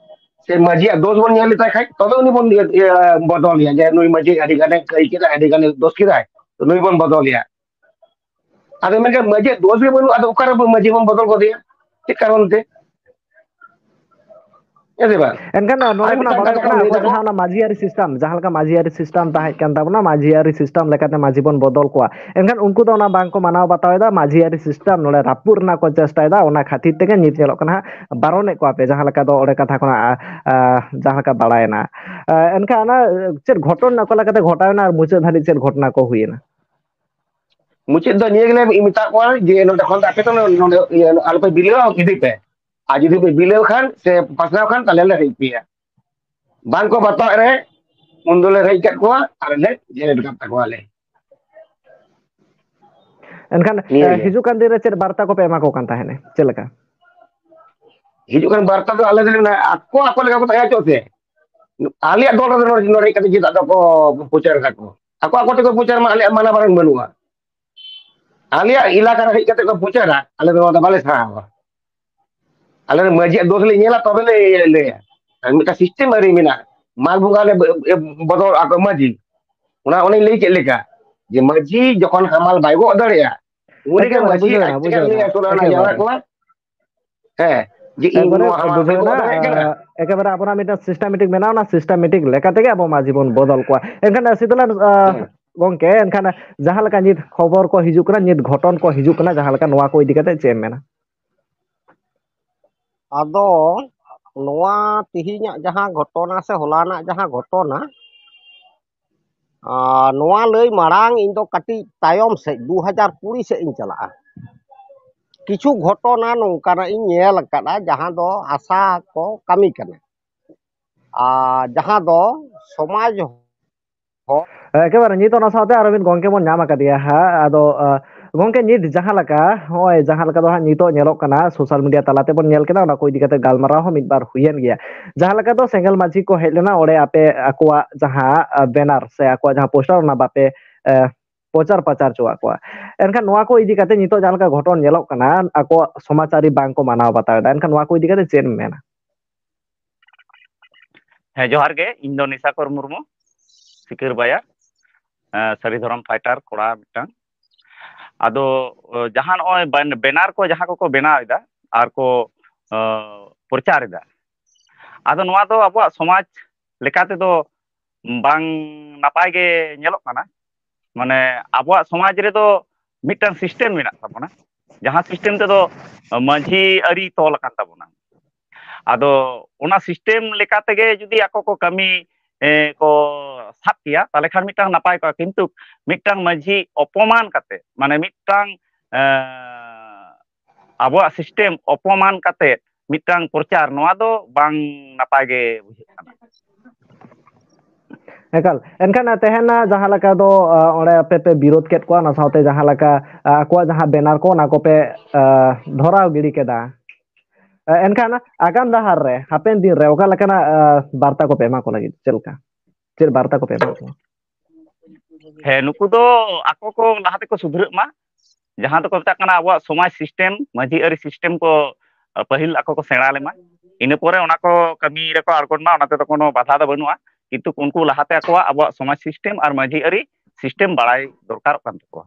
ᱥᱮ ᱢᱟᱹᱡᱷᱤᱭᱟᱜ ᱫᱳᱥ ᱵᱚᱱ ᱧᱮᱞ ᱞᱮᱛᱟᱭ ᱠᱷᱟᱡ, ᱛᱚᱵᱮ ᱩᱱᱤ ᱵᱚᱱ ᱤᱭᱟᱹ, ᱤᱭᱟᱹ, ᱵᱚᱫᱚᱞᱮᱭᱟ, ᱡᱮ ᱱᱩᱭ ᱢᱟᱹᱡᱷᱤ ᱟᱹᱰᱤ ᱜᱟᱱᱮ ᱠᱟᱹᱭ ᱠᱮᱫᱟ, ᱟᱹᱰᱤ ᱜᱟᱱᱮ ᱫᱳᱥ ᱠᱮᱫᱟᱭ, ᱛᱚ ᱱᱩᱭ ᱵᱚᱱ ᱵᱚᱫᱚᱞᱮᱭᱟ᱾ ᱟᱫᱚ ᱢᱮᱱᱠᱷᱟᱱ ᱢᱟᱹᱡᱷᱤᱭᱟᱜ ᱫᱳᱥ ᱜᱮ ᱵᱟᱹᱱᱩᱜᱼᱟ, ᱟᱫᱚ ᱚᱠᱟᱨᱮ ᱢᱟᱹᱡᱷᱤ ᱵᱚᱱ ᱵᱚᱫᱚᱞ ᱜᱚᱫᱮᱭᱟ? ᱪᱮᱫ ᱠᱟᱨᱚᱱ ᱛᱮ? ᱦᱮᱸ ᱥᱮ ᱵᱟᱝ? ᱮᱱᱠᱷᱟᱱ ᱱᱚᱰᱮ ᱟᱨ ᱠᱷᱚᱱᱟᱜ ᱢᱤᱫᱴᱟᱝ ᱵᱟᱰᱟᱭᱚᱜ ᱠᱟᱛᱷᱟ ᱠᱟᱱᱟ, ᱠᱚ ᱟᱵᱚ ᱞᱟᱹᱭ ᱫᱟᱠᱚ, ᱡᱟᱦᱟᱸ ᱚᱱᱟ ᱢᱟᱹᱡᱷᱤ ᱟᱹᱨᱤ system, ᱡᱟᱦᱟᱸ ᱞᱮᱠᱟ ᱢᱟᱹᱡᱷᱤ ᱟᱹᱨᱤ system ᱛᱟᱦᱮᱸ ᱠᱟᱱ ᱛᱟᱵᱚᱱᱟ, ᱢᱟᱹᱡᱷᱤ ᱟᱹᱨᱤ system ᱞᱮᱠᱟᱛᱮ ᱢᱟᱹᱡᱷᱤ ᱵᱚᱱ ᱵᱚᱫᱚᱞ ᱠᱚᱣᱟ᱾ ᱮᱱᱠᱷᱟᱱ ᱩᱱᱠᱩ ᱫᱚ ᱚᱱᱟ ᱵᱟᱝ ᱠᱚ ᱢᱟᱱᱟᱣ ᱵᱟᱛᱟᱣ ᱮᱫᱟ, ᱢᱟᱹᱡᱷᱤ ᱟᱹᱨᱤ system ᱱᱚᱰᱮ ᱨᱟᱹᱯᱩᱫ ᱨᱮᱱᱟᱜ ᱠᱚ ᱪᱮᱥᱴᱟᱭᱮᱫᱟ᱾ ᱚᱱᱟ ᱠᱷᱟᱹᱛᱤᱨ ᱛᱮᱜᱮ ᱱᱤᱛ ᱧᱮᱞᱚᱜ ᱠᱟᱱᱟ ᱦᱟᱸᱜ, ᱵᱟᱨᱚᱱᱮᱫ ᱠᱚᱣᱟ ᱯᱮ, ᱡᱟᱦᱟᱸ ᱞᱮᱠᱟ ᱫᱚ ᱚᱸᱰᱮ ᱠᱟᱛᱷᱟ ᱠᱷᱚᱱᱟᱜ, ᱟ, ᱟ, ᱡᱟᱦᱟᱸ ᱞᱮᱠᱟ ᱵᱟᱲᱟᱭᱮᱱᱟ᱾ ᱟ, ᱮᱱᱠᱷᱟᱱ ᱚᱱᱟ ᱪᱮᱫ ᱜᱷᱚᱴᱚᱱ ᱚᱠᱟ ᱞᱮᱠᱟᱛᱮ ᱜᱷᱚᱴᱟᱣᱮᱱᱟ ᱟᱨ ᱢᱩᱪᱟᱹᱫ ᱫᱷᱟᱹᱵᱤᱡ ᱪᱮᱫ ᱜᱷᱚᱴᱚᱱᱟ ᱠᱚ ᱦᱩᱭᱮᱱᱟ? ᱢᱩᱪᱟᱹᱫ ᱫᱚ ᱱᱤᱭᱟᱹ ᱜᱮᱞᱮ ᱢᱮᱛᱟᱜ ᱠᱚᱣᱟ ᱡᱮ ᱱᱚᱰᱮ ᱠᱷᱚᱱ ᱫᱚ ᱟᱯᱮ ᱫᱚ ᱱᱚᱰᱮ, ᱤᱭᱟᱹ, ᱟᱞᱚᱯᱮ ᱵᱤᱞᱟᱹᱣᱟ, ᱤᱫᱤ ᱯᱮ᱾ ᱟᱨ ᱡᱩᱫᱤ ᱯᱮ ᱵᱤᱞᱟᱹᱣ ᱠᱷᱟᱱ ᱥᱮ ᱯᱟᱥᱱᱟᱣ ᱠᱷᱟᱱ, ᱛᱟᱦᱞᱮ ᱞᱮ ᱨᱮᱡ ᱯᱮᱭᱟ᱾ ᱵᱟᱝ ᱠᱚ ᱵᱟᱛᱟᱣ ᱨᱮ, ᱩᱱ ᱫᱚᱞᱮ ᱨᱮᱡ ᱠᱟᱜ ᱠᱚᱣᱟ ᱟᱨ ᱞᱮ ᱡᱮᱞᱮᱫ ᱠᱟᱜ ᱛᱟᱠᱚᱣᱟᱞᱮ᱾ ᱮᱱᱠᱷᱟᱱ, ᱱᱤᱭᱟᱹ ᱮ, ᱜᱮ᱾ ᱦᱤᱡᱩᱜ ᱠᱟᱱ ᱫᱤᱱ ᱨᱮ ᱪᱮᱫ ᱵᱟᱨᱛᱟ ᱠᱚᱯᱮ ᱮᱢᱟ ᱠᱚ ᱠᱟᱱ ᱛᱟᱦᱮᱸᱱᱟ? ᱪᱮᱫ ᱞᱮᱠᱟ? ᱦᱤᱡᱩᱜ ᱠᱟᱱ ᱵᱟᱨᱛᱟ ᱫᱚ ᱟᱞᱮ ᱫᱚᱞᱮ ᱢᱮᱱᱟ, ᱟᱠᱚ ᱟᱠᱚ ᱞᱮᱠᱟ ᱠᱚ ᱛᱟᱦᱮᱸ ᱦᱚᱪᱚᱜ ᱛᱮ, ᱟᱞᱮᱭᱟᱜ ᱫᱚᱞ ᱨᱮᱫᱚ ᱱᱚᱰᱮ, ᱱᱚᱰᱮ ᱦᱮᱡ ᱠᱟᱛᱮ ᱪᱮᱫᱟᱜ ᱫᱚᱠᱚ ᱯᱨᱚᱪᱟᱨ ᱫᱟᱠᱚ? ᱟᱠᱚ ᱟᱠᱚ ᱛᱮᱠᱚ ᱯᱨᱚᱪᱟᱨ ᱢᱟ, ᱟᱞᱮᱭᱟᱜ ᱢᱟᱱᱟ ᱵᱟᱨᱚᱱ ᱵᱟᱹᱱᱩᱜᱼᱟ᱾ ᱟᱞᱮᱭᱟᱜ ᱮᱞᱟᱠᱟ ᱨᱮ ᱦᱮᱡ ᱠᱟᱛᱮ ᱠᱚ ᱯᱨᱚᱪᱟᱨᱟ, ᱟᱞᱮ ᱫᱚ ᱱᱚᱣᱟ ᱫᱚ ᱵᱟᱞᱮ ᱥᱟᱦᱟᱣᱟ᱾ ᱟᱞᱮ ᱫᱚ ᱢᱟᱹᱡᱷᱤᱭᱟᱜ ᱫᱳᱥ ᱞᱮ ᱧᱮᱞᱟ, ᱛᱚᱵᱮ ᱞᱮ ᱞᱟᱹᱭᱟ᱾ ᱟᱨ ᱢᱤᱫᱴᱟᱝ system ᱟᱹᱨᱤ ᱢᱮᱱᱟᱜᱼᱟ, ᱢᱟᱜᱽ ᱵᱚᱸᱜᱟ ᱞᱮ ᱵᱚᱫᱚᱞ ᱟᱠᱚ ᱢᱟᱹᱡᱷᱤ᱾ ᱚᱱᱟ ᱚᱱᱮᱧ ᱞᱟᱹᱭ ᱠᱮᱫ ᱞᱮᱠᱟ, ᱡᱮ ᱢᱟᱹᱡᱷᱤ ᱡᱚᱠᱷᱚᱱ ᱦᱟᱢᱟᱞ ᱵᱟᱭ ᱜᱚᱜ ᱫᱟᱲᱮᱭᱟᱜᱼᱟ, ᱩᱱᱤᱜᱮ ᱮᱠᱮᱵᱟᱨᱮ ᱢᱟᱹᱡᱷᱤ ᱵᱩᱡᱷᱟᱹᱣ ᱟᱡ ᱮᱱᱟ, ᱛᱮᱜᱮ ᱵᱩᱡᱷᱟᱹᱣ ᱮᱱᱟ, ᱞᱟᱹᱭᱟ, ᱥᱳᱞᱳ ᱟᱱᱟ ᱡᱟᱣᱨᱟ ᱮᱠᱮᱵᱟᱨᱮ᱾ ᱠᱚᱣᱟ᱾ ᱦᱮᱸ, ᱡᱮ ᱤᱧ ᱮᱠᱵᱟᱨᱮ ᱱᱚᱣᱟ ᱦᱟᱢᱟᱞ ᱵᱟᱭ ᱵᱩᱡᱷᱟᱹᱣ ᱜᱚᱜ ᱮᱱᱟ, ᱫᱟᱲᱮᱭᱟᱜ ᱠᱟᱱᱟ᱾ ᱟ, ᱮᱠᱮᱵᱟᱨᱮ ᱟᱵᱚᱱᱟᱜ ᱢᱤᱫᱴᱟᱝ systematic ᱢᱮᱱᱟᱜᱼᱟ, ᱚᱱᱟ systematic ᱞᱮᱠᱟ ᱛᱮᱜᱮ ᱟᱵᱚ ᱢᱟᱹᱡᱷᱤ ᱵᱚᱱ ᱵᱚᱫᱚᱞ ᱠᱚᱣᱟ᱾ ᱮᱱᱠᱷᱟᱱ, ᱟ, ᱥᱤᱫᱩᱞᱟᱞ, ᱟ, ᱦᱮᱸ᱾ ᱜᱚᱝᱠᱮ, ᱮᱱᱠᱷᱟᱱ ᱡᱟᱦᱟᱸ ᱞᱮᱠᱟ ᱱᱤᱛ ᱠᱷᱚᱵᱚᱨ ᱠᱚ ᱦᱤᱡᱩᱜ ᱠᱟᱱᱟ, ᱱᱤᱛ ᱜᱷᱚᱴᱚᱱ ᱠᱚ ᱦᱤᱡᱩᱜ ᱠᱟᱱᱟ, ᱡᱟᱦᱟᱸ ᱞᱮᱠᱟ, ᱱᱚᱣᱟ ᱠᱚ ᱤᱫᱤ ᱠᱟᱛᱮ ᱪᱮᱫ ᱮᱢ ᱢᱮᱱᱟ? ᱟᱫᱚ ᱱᱚᱣᱟ ᱛᱮᱦᱮᱧᱟᱜ ᱡᱟᱦᱟᱸ ᱜᱷᱚᱴᱚᱱᱟ ᱥᱮ ᱦᱚᱞᱟᱱᱟᱜ ᱡᱟᱦᱟᱸ ᱜᱷᱚᱴᱚᱱᱟ, ᱟᱨ ᱱᱚᱣᱟ ᱞᱟᱹᱭ ᱢᱟᱲᱟᱝ ᱤᱧ ᱫᱚ ᱠᱟᱹᱴᱤᱡ ᱛᱟᱭᱚᱢ ᱥᱮᱫ, ᱫᱩ ᱦᱟᱡᱟᱨ ᱠᱩᱲᱤ ᱥᱮᱫ ᱤᱧ ᱪᱟᱞᱟᱜᱼᱟ᱾ ᱠᱤᱪᱷᱩ ᱜᱷᱚᱴᱚᱱᱟ ᱱᱚᱝᱠᱟᱱᱟᱜ ᱤᱧ ᱧᱮᱞ ᱟᱠᱟᱫᱼᱟ, ᱡᱟᱦᱟᱸ ᱫᱚ ᱦᱟᱥᱟ ᱠᱚ ᱠᱟᱹᱢᱤ ᱠᱟᱱᱟ, ᱟᱨ ᱡᱟᱦᱟᱸ ᱫᱚ ᱥᱚᱢᱟᱡᱽ ᱦᱚᱸ ᱮᱠᱮᱵᱟᱨᱮ ᱱᱤᱛ ᱚᱱᱟ ᱥᱟᱶᱛᱮ ᱟᱨ ᱢᱤᱫ ᱜᱚᱝᱠᱮ ᱵᱚᱱ ᱧᱟᱢ ᱟᱠᱟᱫᱮᱭᱟ ᱦᱟᱸᱜ᱾ ᱟᱫᱚ, ᱟ, ᱜᱚᱝᱠᱮ, ᱱᱤᱛ ᱡᱟᱦᱟᱸ ᱞᱮᱠᱟ, ᱱᱚᱜᱼᱚᱭ ᱡᱟᱦᱟᱸ ᱞᱮᱠᱟ ᱫᱚ ᱦᱟᱸᱜ ᱱᱤᱛᱚᱜ ᱧᱮᱞᱚᱜ ᱠᱟᱱᱟ, ᱥᱳᱥᱟᱞ ᱢᱤᱰᱤᱭᱟ ᱛᱟᱞᱟ ᱛᱮᱵᱚᱱ ᱧᱮᱞ ᱠᱮᱫᱟ, ᱚᱱᱟ ᱠᱚ ᱤᱫᱤ ᱠᱟᱛᱮ ᱜᱟᱞᱢᱟᱨᱟᱣ ᱦᱚᱸ ᱢᱤᱫ ᱵᱟᱨ ᱦᱩᱭᱮᱱ ᱜᱮᱭᱟ᱾ ᱡᱟᱦᱟᱸ ᱞᱮᱠᱟ ᱫᱚ ᱥᱮᱸᱜᱮᱞ ᱢᱟᱹᱡᱷᱤ ᱠᱚ ᱦᱮᱡ ᱞᱮᱱᱟ ᱚᱸᱰᱮ, ᱟᱯᱮ ᱟᱠᱚᱣᱟᱜ ᱡᱟᱦᱟᱸ, ᱟ, ᱵᱮᱱᱟᱨ ᱥᱮ ᱟᱠᱚᱣᱟᱜ ᱡᱟᱦᱟᱸ ᱯᱳᱥᱴᱟᱨ, ᱚᱱᱟ ᱵᱟᱯᱮ, ᱮ, ᱯᱨᱚᱪᱟᱨ ᱯᱟᱪᱟᱨ ᱦᱚᱪᱚᱣᱟᱜ ᱠᱚᱣᱟ᱾ ᱮᱱᱠᱷᱟᱱ ᱱᱚᱣᱟ ᱠᱚ ᱤᱫᱤ ᱠᱟᱛᱮ ᱱᱤᱛᱚᱜ ᱡᱟᱦᱟᱸ ᱞᱮᱠᱟ ᱜᱷᱚᱴᱚᱱ ᱧᱮᱞᱚᱜ ᱠᱟᱱᱟ, ᱟᱠᱚᱣᱟᱜ ᱥᱚᱢᱟᱪᱟᱨᱤ ᱵᱟᱝ ᱠᱚ ᱢᱟᱱᱟᱣ ᱵᱟᱛᱟᱣ ᱮᱫᱟ᱾ ᱮᱱᱠᱷᱟᱱ ᱱᱚᱣᱟ ᱠᱚ ᱤᱫᱤ ᱠᱟᱛᱮ ᱪᱮᱫ ᱮᱢ ᱢᱮᱱᱟ? ᱦᱮᱸ, ᱡᱚᱦᱟᱨ ᱜᱮ᱾ ᱤᱧ ᱫᱚ ᱱᱤᱥᱟᱠᱚᱨ ᱢᱩᱨᱢᱩ, ᱥᱤᱠᱟᱹᱨ ᱵᱟᱭᱟ, ᱮᱸ, ᱥᱟᱹᱨᱤ ᱫᱷᱚᱨᱚᱢ ᱯᱷᱟᱭᱴᱟᱨ ᱠᱚᱲᱟ ᱢᱤᱫᱴᱟᱝ᱾ ᱟᱫᱚ, ᱚ, ᱡᱟᱦᱟᱸ ᱱᱚᱜᱼᱚᱭ ᱵᱮᱱ-, ᱵᱮᱱᱟᱨ ᱠᱚ ᱡᱟᱦᱟᱸ ᱠᱚᱠᱚ ᱵᱮᱱᱟᱣ ᱮᱫᱟ ᱟᱨ ᱠᱚ, ᱚ, ᱯᱨᱚᱪᱟᱨ ᱮᱫᱟ, ᱟᱫᱚ ᱱᱚᱣᱟ ᱫᱚ ᱟᱵᱚᱣᱟᱜ ᱥᱚᱢᱟᱡᱽ ᱞᱮᱠᱟ ᱛᱮᱫᱚ ᱵᱟᱝ ᱱᱟᱯᱟᱭ ᱜᱮ ᱧᱮᱞᱚᱜ ᱠᱟᱱᱟ᱾ ᱢᱟᱱᱮ, ᱟᱵᱚᱣᱟᱜ ᱥᱚᱢᱟᱡᱽ ᱨᱮᱫᱚ ᱢᱤᱫᱴᱟᱝ ᱥᱤᱥᱴᱮᱢ ᱢᱮᱱᱟᱜ ᱛᱟᱵᱚᱱᱟ, ᱡᱟᱦᱟᱸ ᱥᱤᱥᱴᱮᱢ ᱛᱮᱫᱚ ᱢᱟᱹᱡᱷᱤ ᱟᱹᱨᱤ ᱛᱚᱞ ᱟᱠᱟᱱ ᱛᱟᱵᱚᱱᱟ᱾ ᱟᱫᱚ ᱚᱱᱟ ᱥᱤᱥᱴᱮᱢ ᱞᱮᱠᱟ ᱛᱮᱜᱮ ᱡᱩᱫᱤ ᱟᱠᱚ ᱠᱚ ᱠᱟᱹᱢᱤ, ᱮ, ᱠᱚ ᱥᱟᱵ ᱠᱮᱭᱟ, ᱛᱟᱦᱚᱞᱮ ᱠᱷᱟᱱ ᱢᱤᱫᱴᱟᱝ ᱱᱟᱯᱟᱭ ᱠᱚᱜᱼᱟ᱾ ᱠᱤᱱᱛᱩ ᱢᱤᱫᱴᱟᱝ ᱢᱟᱹᱡᱷᱤ ᱚᱯᱚᱢᱟᱱ ᱠᱟᱛᱮ, ᱢᱟᱱᱮ ᱢᱤᱫᱴᱟᱝ, ᱮ, ᱟᱵᱚᱣᱟᱜ ᱥᱤᱥᱴᱮᱢ ᱚᱯᱚᱢᱟᱱ ᱠᱟᱛᱮ ᱢᱤᱫᱴᱟᱝ ᱯᱨᱚᱪᱟᱨ, ᱱᱚᱣᱟ ᱫᱚ ᱵᱟᱝ ᱱᱟᱯᱟᱭ ᱜᱮ ᱵᱩᱡᱷᱟᱹᱜ ᱠᱟᱱᱟ᱾ ᱮᱠᱟᱞ᱾ ᱮᱱᱠᱷᱟᱱ ᱛᱮᱦᱮᱧ ᱡᱟᱦᱟᱸ ᱞᱮᱠᱟ ᱫᱚ, ᱟ, ᱚᱸᱰᱮ ᱟᱯᱮ ᱯᱮ ᱵᱤᱨᱳᱫ ᱠᱮᱫ ᱠᱚᱣᱟ, ᱚᱱᱟ ᱥᱟᱶᱛᱮ ᱡᱟᱦᱟᱸ ᱞᱮᱠᱟ, ᱟ, ᱟᱠᱚᱣᱟᱜ ᱡᱟᱦᱟᱸ ᱵᱮᱱᱟᱨ ᱠᱚ, ᱚᱱᱟ ᱠᱚᱯᱮ, ᱟ, ᱫᱷᱚᱨᱟᱣ ᱜᱤᱰᱤ ᱠᱮᱫᱟ᱾ ᱟ, ᱮᱱᱠᱷᱟᱱ ᱟᱜᱟᱢ ᱰᱟᱦᱟᱨ ᱨᱮ, ᱦᱟᱯᱮᱱ ᱫᱤᱱ ᱨᱮ ᱚᱠᱟ ᱞᱮᱠᱟᱱᱟᱜ, ᱟ, ᱵᱟᱨᱛᱟ ᱠᱚᱯᱮ ᱮᱢᱟ ᱠᱚ ᱞᱟᱹᱜᱤᱫ? ᱪᱮᱫ ᱞᱮᱠᱟ? ᱪᱮᱫ ᱵᱟᱨᱛᱟ ᱠᱚᱯᱮ ᱮᱢᱟ ᱠᱚᱣᱟ? ᱦᱮᱸ, ᱱᱩᱠᱩ ᱫᱚ ᱟᱠᱚ ᱠᱚ ᱞᱟᱦᱟ ᱛᱮᱠᱚ ᱥᱩᱫᱷᱨᱟᱹᱜ ᱢᱟ, ᱡᱟᱦᱟᱸ ᱫᱚᱠᱚ ᱢᱮᱛᱟᱜ ᱠᱟᱱᱟ ᱟᱵᱚᱣᱟᱜ ᱥᱚᱢᱟᱡᱽ ᱥᱤᱥᱴᱮᱢ, ᱢᱟᱹᱡᱷᱤ ᱟᱹᱨᱤ ᱥᱤᱥᱴᱮᱢ ᱠᱚ, ᱟ, ᱯᱟᱹᱦᱤᱞ ᱟᱠᱚ ᱠᱚ ᱥᱮᱬᱟ ᱞᱮᱢᱟ, ᱤᱱᱟᱹ ᱯᱚᱨᱮ ᱚᱱᱟ ᱠᱚ ᱠᱟᱹᱢᱤ ᱨᱮᱠᱚ ᱟᱬᱜᱚᱱ ᱢᱟ, ᱚᱱᱟ ᱛᱮᱫᱚ ᱠᱳᱱᱳ ᱵᱟᱫᱷᱟ ᱫᱚ ᱵᱟᱹᱱᱩᱜᱼᱟ᱾ ᱠᱤᱱᱛᱩ ᱩᱱᱠᱩ ᱞᱟᱦᱟᱛᱮ ᱟᱠᱚᱣᱟᱜ ᱟᱵᱚᱣᱟᱜ ᱥᱚᱢᱟᱡᱽ ᱥᱤᱥᱴᱮᱢ ᱟᱨ ᱢᱟᱹᱡᱷᱤ ᱟᱹᱨᱤ ᱥᱤᱥᱴᱮᱢ ᱵᱟᱲᱟᱭ ᱫᱚᱨᱠᱟᱨᱚᱜ ᱠᱟᱱ ᱛᱟᱠᱚᱣᱟ᱾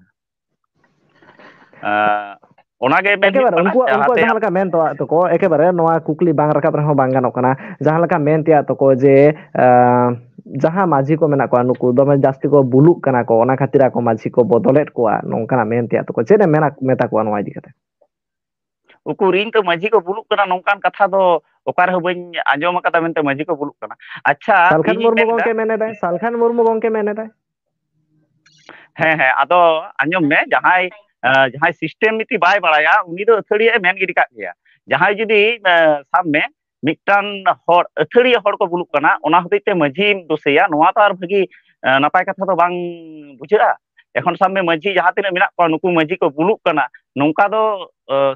ᱟ, ᱚᱱᱟᱜᱮ ᱢᱮᱱ ᱦᱩᱭᱩᱜ ᱮᱠᱮᱵᱟᱨᱮ ᱠᱟᱱᱟ, ᱩᱱᱠᱩᱣᱟᱜ, ᱩᱱᱠᱩᱣᱟᱜ ᱡᱟᱦᱟᱸᱛᱮ ᱡᱟᱦᱟᱸ ᱞᱮᱠᱟ ᱢᱮᱱ ᱛᱮᱣᱟᱜ ᱛᱟᱠᱚ, ᱮᱠᱮᱵᱟᱨᱮ ᱱᱚᱣᱟ ᱠᱩᱠᱞᱤ ᱵᱟᱝ ᱨᱟᱠᱟᱵ ᱨᱮᱦᱚᱸ ᱵᱟᱝ ᱜᱟᱱᱚᱜ ᱠᱟᱱᱟ᱾ ᱡᱟᱦᱟᱸ ᱞᱮᱠᱟ ᱢᱮᱱ ᱛᱮᱭᱟᱜ ᱛᱟᱠᱚ ᱡᱮ, ᱟ, ᱡᱟᱦᱟᱸ ᱢᱟᱹᱡᱷᱤ ᱠᱚ ᱢᱮᱱᱟᱜ ᱠᱚᱣᱟ, ᱱᱩᱠᱩ ᱫᱚᱢᱮ ᱡᱟᱹᱥᱛᱤ ᱠᱚ ᱵᱩᱞᱩᱜ ᱠᱟᱱᱟ ᱠᱚ, ᱚᱱᱟ ᱠᱷᱟᱹᱛᱤᱨ ᱟᱠᱚ ᱢᱟᱹᱡᱷᱤ ᱠᱚ ᱵᱚᱫᱚᱞᱮᱫ ᱠᱚᱣᱟ, ᱱᱚᱝᱠᱟᱱᱟᱜ ᱢᱮᱱ ᱛᱮᱭᱟᱜ ᱛᱟᱠᱚ᱾ ᱪᱮᱫ ᱮᱢ ᱢᱮᱱᱟ, ᱢᱮᱛᱟ ᱠᱚᱣᱟ ᱱᱚᱣᱟ ᱤᱫᱤ ᱠᱟᱛᱮ? ᱩᱠᱩᱨ, ᱤᱧ ᱛᱚ ᱢᱟᱹᱡᱷᱤ ᱠᱚ ᱵᱩᱞᱩᱜ ᱠᱟᱱᱟ ᱱᱚᱝᱠᱟᱱ ᱠᱟᱛᱷᱟ ᱫᱚ ᱚᱠᱟ ᱨᱮᱦᱚᱸ ᱵᱟᱹᱧ ᱟᱸᱡᱚᱢ ᱟᱠᱟᱫᱟ ᱢᱮᱱᱛᱮ ᱢᱟᱹᱡᱷᱤ ᱠᱚ ᱵᱩᱞᱩᱜ ᱠᱟᱱᱟ᱾ ᱟᱪᱪᱷᱟ, ᱥᱟᱞᱠᱷᱟᱱ ᱤᱧᱤᱧ ᱢᱩᱨᱢᱩ ᱢᱮᱱᱫᱟ, ᱜᱚᱝᱠᱮ ᱢᱮᱱᱮᱫᱟᱭ, ᱥᱟᱞᱠᱷᱟᱱ ᱢᱩᱨᱢᱩ ᱜᱚᱝᱠᱮ ᱢᱮᱱᱮᱫᱟᱭ᱾ ᱦᱮᱸ, ᱦᱮᱸ, ᱟᱫᱚ ᱟᱸᱡᱚᱢ ᱢᱮ, ᱡᱟᱦᱟᱸᱭ, ᱮ, ᱡᱟᱦᱟᱸᱭ ᱥᱤᱥᱴᱮᱢ ᱱᱤᱛᱤ ᱵᱟᱭ ᱵᱟᱲᱟᱭᱟ, ᱩᱱᱤ ᱫᱚ ᱟᱹᱛᱷᱟᱹᱲᱤᱭᱟᱹ ᱢᱮᱱ ᱜᱤᱰᱤ ᱠᱟᱜ ᱜᱮᱭᱟ᱾ ᱡᱟᱦᱟᱸᱭ ᱡᱩᱫᱤ, ᱮ, ᱥᱟᱵ ᱢᱮ, ᱢᱤᱫᱴᱟᱝ ᱦᱚᱲ, ᱟᱹᱛᱷᱟᱹᱲᱤᱭᱟᱹ ᱦᱚᱲ ᱠᱚ ᱵᱩᱞᱩᱜ ᱠᱟᱱᱟ, ᱚᱱᱟ ᱦᱚᱛᱮᱡ ᱛᱮ ᱢᱟᱹᱡᱷᱤᱢ ᱫᱳᱥᱮᱭᱟ, ᱱᱚᱣᱟ ᱛᱚ ᱟᱨ ᱵᱷᱟᱹᱜᱤ, ᱮ, ᱱᱟᱯᱟᱭ ᱠᱟᱛᱷᱟ ᱫᱚ ᱵᱟᱝ ᱵᱩᱡᱷᱟᱹᱜᱼᱟ᱾ ᱮᱠᱷᱚᱱ ᱥᱟᱵ ᱢᱮ ᱢᱟᱹᱡᱷᱤ ᱡᱟᱦᱟᱸ ᱛᱤᱱᱟᱹᱜ ᱢᱮᱱᱟᱜ ᱠᱚᱣᱟ, ᱱᱩᱠᱩ ᱢᱟᱹᱡᱷᱤ ᱠᱚ ᱵᱩᱞᱩᱜ ᱠᱟᱱᱟ, ᱱᱚᱝᱠᱟ ᱫᱚ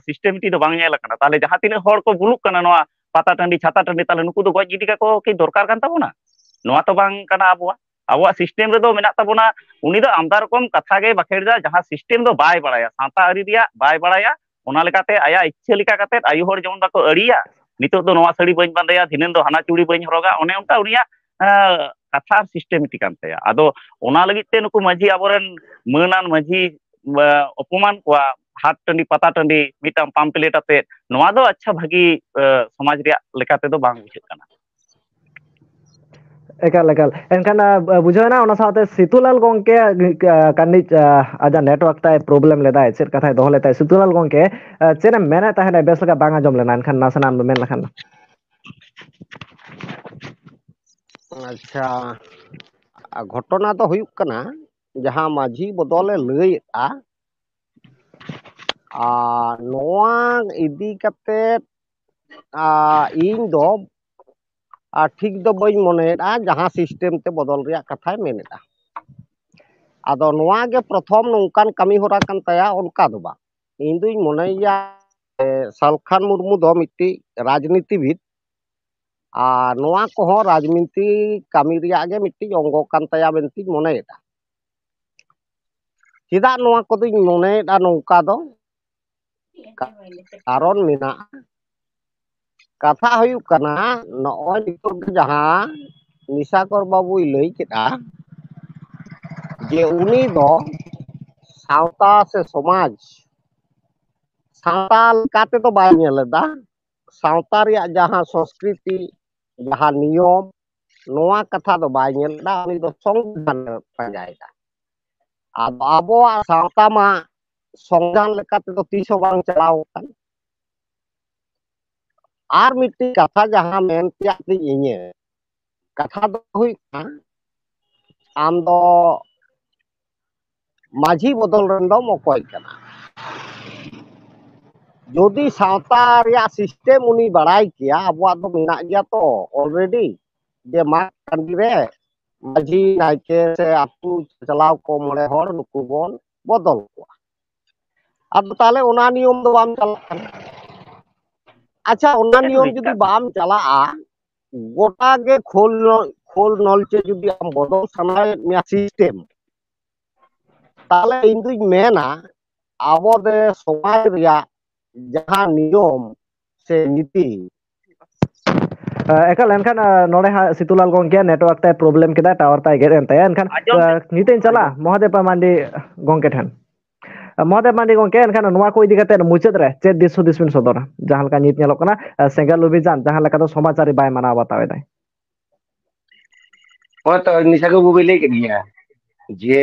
ᱥᱤᱥᱴᱮᱢᱤᱴᱤ ᱫᱚ ᱵᱟᱝ ᱧᱮᱞ ᱟᱠᱟᱱᱟ᱾ ᱛᱟᱦᱚᱞᱮ ᱡᱟᱦᱟᱸ ᱛᱤᱱᱟᱹᱜ ᱦᱚᱲ ᱠᱚ ᱵᱩᱞᱩᱜ ᱠᱟᱱᱟ ᱱᱚᱣᱟ ᱯᱟᱛᱟ ᱴᱟᱺᱰᱤ, ᱪᱷᱟᱛᱟ ᱴᱟᱺᱰᱤ, ᱛᱟᱦᱚᱞᱮ ᱱᱩᱠᱩ ᱫᱚ ᱜᱚᱡ ᱜᱤᱰᱤ ᱠᱟᱠᱚ ᱠᱤ ᱫᱚᱨᱠᱟᱨ ᱠᱟᱱ ᱛᱟᱵᱚᱱᱟ? ᱱᱚᱣᱟ ᱛᱚ ᱵᱟᱝ ᱠᱟᱱᱟ ᱟᱵᱚᱣᱟᱜ᱾ ᱟᱵᱚᱣᱟᱜ ᱥᱤᱥᱴᱮᱢ ᱨᱮᱫᱚ ᱢᱮᱱᱟᱜ ᱛᱟᱵᱚᱱᱟ, ᱩᱱᱤ ᱫᱚ ᱟᱢᱫᱟ ᱨᱚᱠᱚᱢ ᱠᱟᱛᱷᱟ ᱜᱮ ᱵᱟᱠᱷᱮᱲ ᱮᱫᱟ, ᱡᱟᱦᱟᱸ ᱥᱤᱥᱴᱮᱢ ᱫᱚ ᱵᱟᱭ ᱵᱟᱲᱟᱭᱟ, ᱥᱟᱶᱛᱟ ᱟᱹᱨᱤ ᱨᱮᱭᱟᱜ ᱵᱟᱭ ᱵᱟᱲᱟᱭᱟ, ᱚᱱᱟ ᱞᱮᱠᱟᱛᱮ ᱟᱭᱟᱜ ᱤᱪᱪᱷᱟᱹ ᱞᱮᱠᱟ ᱠᱟᱛᱮ ᱟᱭᱩ ᱦᱚᱲ ᱡᱮᱢᱚᱱ ᱵᱟᱠᱚ ᱟᱹᱲᱤᱭᱟ, ᱱᱤᱛᱚᱜ ᱫᱚ ᱱᱚᱣᱟ ᱥᱟᱹᱲᱤ ᱵᱟᱹᱧ ᱵᱟᱸᱫᱮᱭᱟ, ᱫᱷᱤᱱᱟᱹᱝ ᱫᱚ ᱦᱟᱱᱟ ᱪᱩᱲᱤ ᱵᱟᱹᱧ ᱦᱚᱨᱚᱜᱟ, ᱚᱱᱮ ᱚᱱᱠᱟ ᱩᱱᱤᱭᱟᱜ ᱟᱸ, ᱠᱟᱛᱷᱟ ᱟᱨ ᱥᱤᱥᱴᱮᱢᱤᱴᱤ ᱠᱟᱱ ᱛᱟᱭᱟ᱾ ᱟᱫᱚ ᱚᱱᱟ ᱞᱟᱹᱜᱤᱫ ᱛᱮ ᱱᱩᱠᱩ ᱢᱟᱹᱡᱷᱤ ᱟᱵᱚᱨᱮᱱ ᱢᱟᱹᱱᱟᱱ ᱢᱟᱹᱡᱷᱤ ᱟᱸ, ᱚᱯᱚᱢᱟᱱ ᱠᱚᱣᱟ ᱦᱟᱴ ᱴᱟᱺᱰᱤ ᱯᱟᱛᱟ ᱴᱟᱺᱰᱤ ᱢᱤᱫᱴᱟᱝ ᱯᱟᱢᱯᱞᱮᱴ ᱟᱛᱮᱫ, ᱱᱚᱣᱟ ᱫᱚ ᱟᱪᱪᱷᱟ ᱵᱷᱟᱹᱜᱤ ᱟᱸ, ᱥᱚᱢᱟᱡᱽ ᱨᱮᱭᱟᱜ ᱞᱮᱠᱟ ᱛᱮᱫᱚ ᱵᱟᱝ ᱵᱩᱡᱷᱟᱹᱜ ᱠᱟᱱᱟ᱾ ᱮᱠᱟᱞ ᱮᱠᱟᱞ᱾ ᱮᱱᱠᱷᱟᱱ ᱟᱸ, ᱵᱩᱡᱷᱟᱹᱣ ᱮᱱᱟ, ᱚᱱᱟ ᱥᱟᱶᱛᱮ ᱥᱤᱛᱩᱞᱟᱞ ᱜᱚᱢᱠᱮ ᱟᱸ, ᱠᱟᱹᱴᱤᱡ ᱟᱸ, ᱟᱡᱟᱜ ᱱᱮᱴᱣᱟᱨᱠ ᱛᱟᱭ ᱯᱨᱚᱵᱞᱮᱢ ᱞᱮᱫᱟᱭ, ᱪᱮᱫ ᱠᱟᱛᱷᱟᱭ ᱫᱚᱦᱚ ᱞᱮᱫᱟᱭ᱾ ᱥᱤᱛᱩᱞᱟᱞ ᱜᱚᱢᱠᱮ, ᱟᱸ, ᱪᱮᱫ ᱮᱢ ᱢᱮᱱᱮᱫ ᱛᱟᱦᱮᱸᱫ? ᱵᱮᱥ ᱞᱮᱠᱟ ᱵᱟᱝ ᱟᱸᱡᱚᱢ ᱞᱮᱱᱟ, ᱮᱱᱠᱷᱟᱱ ᱱᱟᱥᱮᱱᱟᱜ ᱮᱢ ᱢᱮᱱ ᱞᱮᱠᱷᱟᱱ᱾ ᱟᱪᱪᱷᱟ, ᱜᱷᱚᱴᱚᱱᱟ ᱫᱚ ᱦᱩᱭᱩᱜ ᱠᱟᱱᱟ, ᱡᱟᱦᱟᱸ ᱢᱟᱹᱡᱷᱤ ᱵᱚᱫᱚᱞᱮ ᱞᱟᱹᱭᱮᱫᱼᱟ, ᱟᱨ ᱱᱚᱣᱟ ᱤᱫᱤ ᱠᱟᱛᱮᱫ, ᱟᱨ ᱤᱧ ᱫᱚ ᱟᱨ ᱴᱷᱤᱠ ᱫᱚ ᱵᱟᱹᱧ ᱢᱚᱱᱮᱭᱮᱫᱼᱟ, ᱡᱟᱦᱟᱸ ᱥᱤᱥᱴᱮᱢ ᱛᱮ ᱵᱚᱫᱚᱞ ᱨᱮᱭᱟᱜ ᱠᱟᱛᱷᱟᱭ ᱢᱮᱱᱮᱫᱼᱟ᱾ ᱟᱫᱚ ᱱᱚᱣᱟ ᱜᱮ ᱯᱨᱚᱛᱷᱚᱢ ᱱᱚᱝᱠᱟᱱ ᱠᱟᱹᱢᱤ ᱦᱚᱨᱟ ᱠᱟᱱ ᱛᱟᱭᱟ, ᱚᱱᱠᱟ ᱫᱚ ᱵᱟᱝ᱾ ᱤᱧ ᱫᱩᱧ ᱢᱚᱱᱮᱭᱮᱭᱟ, ᱮ, ᱥᱟᱞᱠᱷᱟᱱ ᱢᱩᱨᱢᱩ ᱫᱚ ᱢᱤᱫᱴᱤᱡ ᱨᱟᱡᱽᱱᱤᱛᱤᱵᱤᱫ, ᱟᱨ ᱱᱚᱣᱟ ᱠᱚᱦᱚᱸ ᱨᱟᱡᱽᱱᱤᱛᱤ ᱠᱟᱹᱢᱤ ᱨᱮᱭᱟᱜ ᱜᱮ ᱢᱤᱫᱴᱤᱡ ᱚᱝᱜᱚ ᱠᱟᱱ ᱛᱟᱭᱟ ᱢᱮᱱᱛᱮᱧ ᱢᱚᱱᱮᱭᱮᱫᱟ᱾ ᱪᱮᱫᱟᱜ ᱱᱚᱣᱟ ᱠᱚᱫᱚᱧ ᱢᱚᱱᱮᱭᱮᱫᱼᱟ ᱱᱚᱝᱠᱟ ᱫᱚ? ᱠᱟᱨᱚᱱ ᱢᱮᱱᱟᱜᱼᱟ᱾ ᱠᱟᱛᱷᱟ ᱦᱩᱭᱩᱜ ᱠᱟᱱᱟ, ᱱᱚᱜᱼᱚᱭ ᱱᱤᱛᱚᱜ ᱜᱮ ᱡᱟᱦᱟᱸ ᱱᱤᱥᱟᱠᱚᱨ ᱵᱟᱹᱵᱩᱭ ᱞᱟᱹᱭ ᱠᱮᱫᱼᱟ, ᱡᱮ ᱩᱱᱤ ᱫᱚ ᱥᱟᱶᱛᱟ ᱥᱮ ᱥᱚᱢᱟᱡᱽ, ᱥᱟᱶᱛᱟ ᱞᱮᱠᱟ ᱛᱮᱫᱚ ᱵᱟᱭ ᱧᱮᱞ ᱮᱫᱟ, ᱥᱟᱶᱛᱟ ᱨᱮᱭᱟᱜ ᱡᱟᱦᱟᱸ ᱥᱚᱸᱥᱠᱨᱤᱛᱤ, ᱡᱟᱦᱟᱸ ᱱᱤᱭᱚᱢ, ᱱᱚᱣᱟ ᱠᱟᱛᱷᱟ ᱫᱚ ᱵᱟᱭ ᱧᱮᱞ ᱮᱫᱟ, ᱩᱱᱤ ᱫᱚ ᱥᱚᱝᱵᱤᱫᱷᱟᱱ ᱮ ᱯᱟᱸᱡᱟᱭᱮᱫᱟ᱾ ᱟᱫᱚ ᱟᱵᱚᱣᱟᱜ ᱥᱟᱶᱛᱟ ᱢᱟ ᱥᱚᱝᱵᱤᱫᱷᱟᱱ ᱞᱮᱠᱟ ᱛᱮᱫᱚ ᱛᱤᱥ ᱦᱚᱸ ᱵᱟᱝ ᱪᱟᱞᱟᱣ ᱟᱠᱟᱱ᱾ ᱟᱨ ᱢᱤᱫᱴᱤᱡ ᱠᱟᱛᱷᱟ ᱡᱟᱦᱟᱸ ᱢᱮᱱ ᱛᱮᱭᱟᱜ ᱛᱤᱧ ᱤᱧᱟᱹᱜ ᱠᱟᱛᱷᱟ ᱫᱚ ᱦᱩᱭᱩᱜ ᱠᱟᱱᱟ, ᱟᱢ ᱫᱚ ᱢᱟᱹᱡᱷᱤ ᱵᱚᱫᱚᱞ ᱨᱮᱱ ᱫᱚᱢ ᱚᱠᱚᱭ ᱠᱟᱱᱟ? ᱡᱩᱫᱤ ᱥᱟᱶᱛᱟ ᱨᱮᱭᱟᱜ ᱥᱤᱥᱴᱮᱢ ᱩᱱᱤ ᱵᱟᱲᱟᱭ ᱠᱮᱭᱟ, ᱟᱵᱚᱣᱟᱜ ᱫᱚ ᱢᱮᱱᱟᱜ ᱜᱮᱭᱟ ᱛᱚ ᱚᱞᱨᱮᱰᱤ, ᱡᱮ ᱢᱟᱜᱽ ᱴᱟᱺᱰᱤ ᱨᱮ ᱢᱟᱹᱡᱷᱤ, ᱱᱟᱭᱠᱮ ᱥᱮ ᱟᱹᱛᱩ ᱪᱟᱪᱞᱟᱣ ᱠᱚ ᱢᱚᱬᱮ ᱦᱚᱲ ᱱᱩᱠᱩ ᱵᱚᱱ ᱵᱚᱫᱚᱞ ᱠᱚᱣᱟ᱾ ᱟᱫᱚ ᱛᱟᱦᱚᱞᱮ ᱚᱱᱟ ᱱᱤᱭᱚᱢ ᱫᱚ ᱵᱟᱢ ᱪᱟᱞᱟᱜ ᱠᱟᱱᱟ᱾ ᱟᱪᱪᱷᱟ, ᱚᱱᱟ ᱱᱤᱭᱚᱢ ᱡᱩᱫᱤ ᱵᱟᱢ ᱪᱟᱞᱟᱜᱼᱟ, ᱜᱚᱴᱟ ᱜᱮ ᱠᱷᱳᱞ ᱱᱚ-, ᱠᱷᱳᱞ ᱱᱚᱞᱪᱮ ᱡᱩᱫᱤ ᱟᱢ ᱵᱚᱫᱚᱞ ᱥᱟᱱᱟᱭᱮᱫ ᱢᱮᱭᱟ system, ᱛᱟᱦᱚᱞᱮ ᱤᱧ ᱫᱩᱧ ᱢᱮᱱᱟ, ᱟᱵᱚ ᱫᱚ ᱥᱚᱢᱟᱡᱽ ᱨᱮᱭᱟᱜ ᱡᱟᱦᱟᱸ ᱱᱤᱭᱚᱢ ᱥᱮ ᱱᱤᱛᱤ, ᱮ, ᱮᱠᱟᱞ, ᱮᱱᱠᱷᱟᱱ, ᱮ, ᱱᱚᱰᱮ ᱦᱟᱸᱜ ᱥᱤᱛᱩᱞᱟᱞ ᱜᱚᱢᱠᱮ network ᱛᱮ problem ᱠᱮᱫᱟ, tower ᱛᱟᱭ ᱜᱮᱫ ᱮᱱ ᱛᱟᱭᱟ᱾ ᱮᱱᱠᱷᱟᱱ, ᱟᱸᱡᱚᱢ ᱮ, ᱱᱤᱛᱚᱜ ᱤᱧ ᱪᱟᱞᱟᱜᱼᱟ ᱟᱸᱡᱚᱢ᱾ ᱢᱚᱦᱟᱫᱮᱵ ᱢᱟᱱᱰᱤ ᱜᱚᱢᱠᱮ ᱴᱷᱮᱱ᱾ ᱮ, ᱢᱚᱦᱟᱫᱮᱵ ᱢᱟᱱᱰᱤ ᱜᱚᱢᱠᱮ, ᱮᱱᱠᱷᱟᱱ ᱱᱚᱣᱟ ᱠᱚ ᱤᱫᱤ ᱠᱟᱛᱮ ᱢᱩᱪᱟᱹᱫ ᱨᱮ ᱪᱮᱫ ᱫᱤᱥ ᱦᱩᱫᱤᱥ ᱵᱤᱱ ᱥᱚᱫᱚᱨᱟ? ᱡᱟᱦᱟᱸ ᱞᱮᱠᱟ ᱱᱤᱛ ᱧᱮᱞᱚᱜ ᱠᱟᱱᱟ, ᱮ, ᱥᱮᱸᱜᱮᱞ ᱚᱵᱷᱤᱡᱟᱱ ᱡᱟᱦᱟᱸ ᱞᱮᱠᱟ ᱫᱚ ᱥᱚᱢᱟᱡᱽ ᱟᱹᱨᱤ ᱵᱟᱭ ᱢᱟᱱᱟᱣ ᱵᱟᱛᱟᱣ ᱮᱫᱟᱭ᱾ ᱦᱳᱭ ᱛᱚ, ᱱᱤᱥᱟ ᱠᱚ ᱵᱟᱹᱵᱩᱭ ᱞᱟᱹᱭ ᱠᱮᱫ ᱜᱮᱭᱟ ᱡᱮ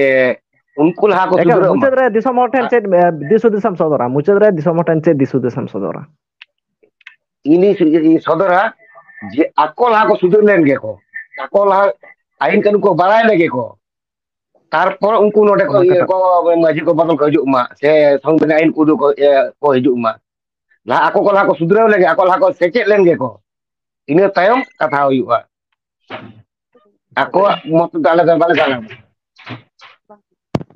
ᱩᱱᱠᱩ ᱞᱟᱦᱟ ᱠᱚ ᱮᱠᱟᱞ, ᱥᱩᱫᱷᱨᱟᱹᱜ ᱢᱟ᱾ ᱢᱩᱪᱟᱹᱫ ᱨᱮ ᱫᱤᱥᱚᱢ ᱦᱚᱲ ᱴᱷᱮᱱ ᱟ- ᱪᱮᱫ, ᱮ, ᱫᱤᱥ ᱦᱩᱫᱤᱥ ᱮᱢ ᱥᱚᱫᱚᱨᱟ? ᱢᱩᱪᱟᱹᱫ ᱨᱮ ᱫᱤᱥᱚᱢ ᱦᱚᱲ ᱴᱷᱮᱱ ᱪᱮᱫ ᱫᱤᱥ ᱦᱩᱫᱤᱥ ᱮᱢ ᱥᱚᱫᱚᱨᱟ? ᱤᱧᱤᱧ ᱥᱚ-, ᱤᱧ ᱥᱚᱫᱚᱨᱟ ᱡᱮ ᱟᱠᱚ ᱞᱟᱦᱟ ᱠᱚ ᱥᱩᱫᱷᱟᱹᱨ ᱞᱮᱱ ᱜᱮᱠᱚ, ᱟᱠᱚ ᱞᱟᱦᱟ ᱟᱹᱭᱤᱱ ᱠᱟᱹᱱᱩᱱ ᱠᱚ ᱵᱟᱲᱟᱭ ᱞᱮᱜᱮ ᱠᱚ, ᱛᱟᱨᱯᱚᱨ ᱩᱱᱠᱩ ᱱᱚᱰᱮ ᱠᱚ ᱚᱱᱟ ᱤᱭᱟᱹ ᱠᱟᱛᱷᱟ᱾ ᱠᱚ ᱢᱟᱹᱡᱷᱤ ᱠᱚ ᱵᱚᱫᱚᱞ ᱠᱚ ᱦᱤᱡᱩᱜ ᱢᱟ, ᱥᱮ ᱥᱚᱝᱵᱤᱫᱷᱟᱱ ᱟᱹᱭᱤᱱ ᱠᱚ ᱩᱫᱩᱜ ᱠᱚ, ᱤᱭᱟᱹ ᱠᱚ ᱦᱤᱡᱩᱜ ᱢᱟ᱾ ᱞᱟᱦᱟ ᱟᱠᱚ ᱠᱚ ᱞᱟᱦᱟ ᱠᱚ ᱥᱩᱫᱷᱨᱟᱹᱣ ᱞᱮᱜᱮ, ᱟᱠᱚ ᱞᱟᱦᱟ ᱠᱚ ᱥᱮᱪᱮᱫ ᱞᱮᱱ ᱜᱮᱠᱚ, ᱤᱱᱟᱹ ᱛᱟᱭᱚᱢ ᱠᱟᱛᱷᱟ ᱦᱩᱭᱩᱜᱼᱟ᱾ ᱟᱠᱚᱣᱟᱜ ᱢᱚᱛ ᱫᱚ ᱟᱞᱮ ᱫᱚ ᱵᱟᱞᱮ ᱪᱟᱞᱟᱜᱼᱟ᱾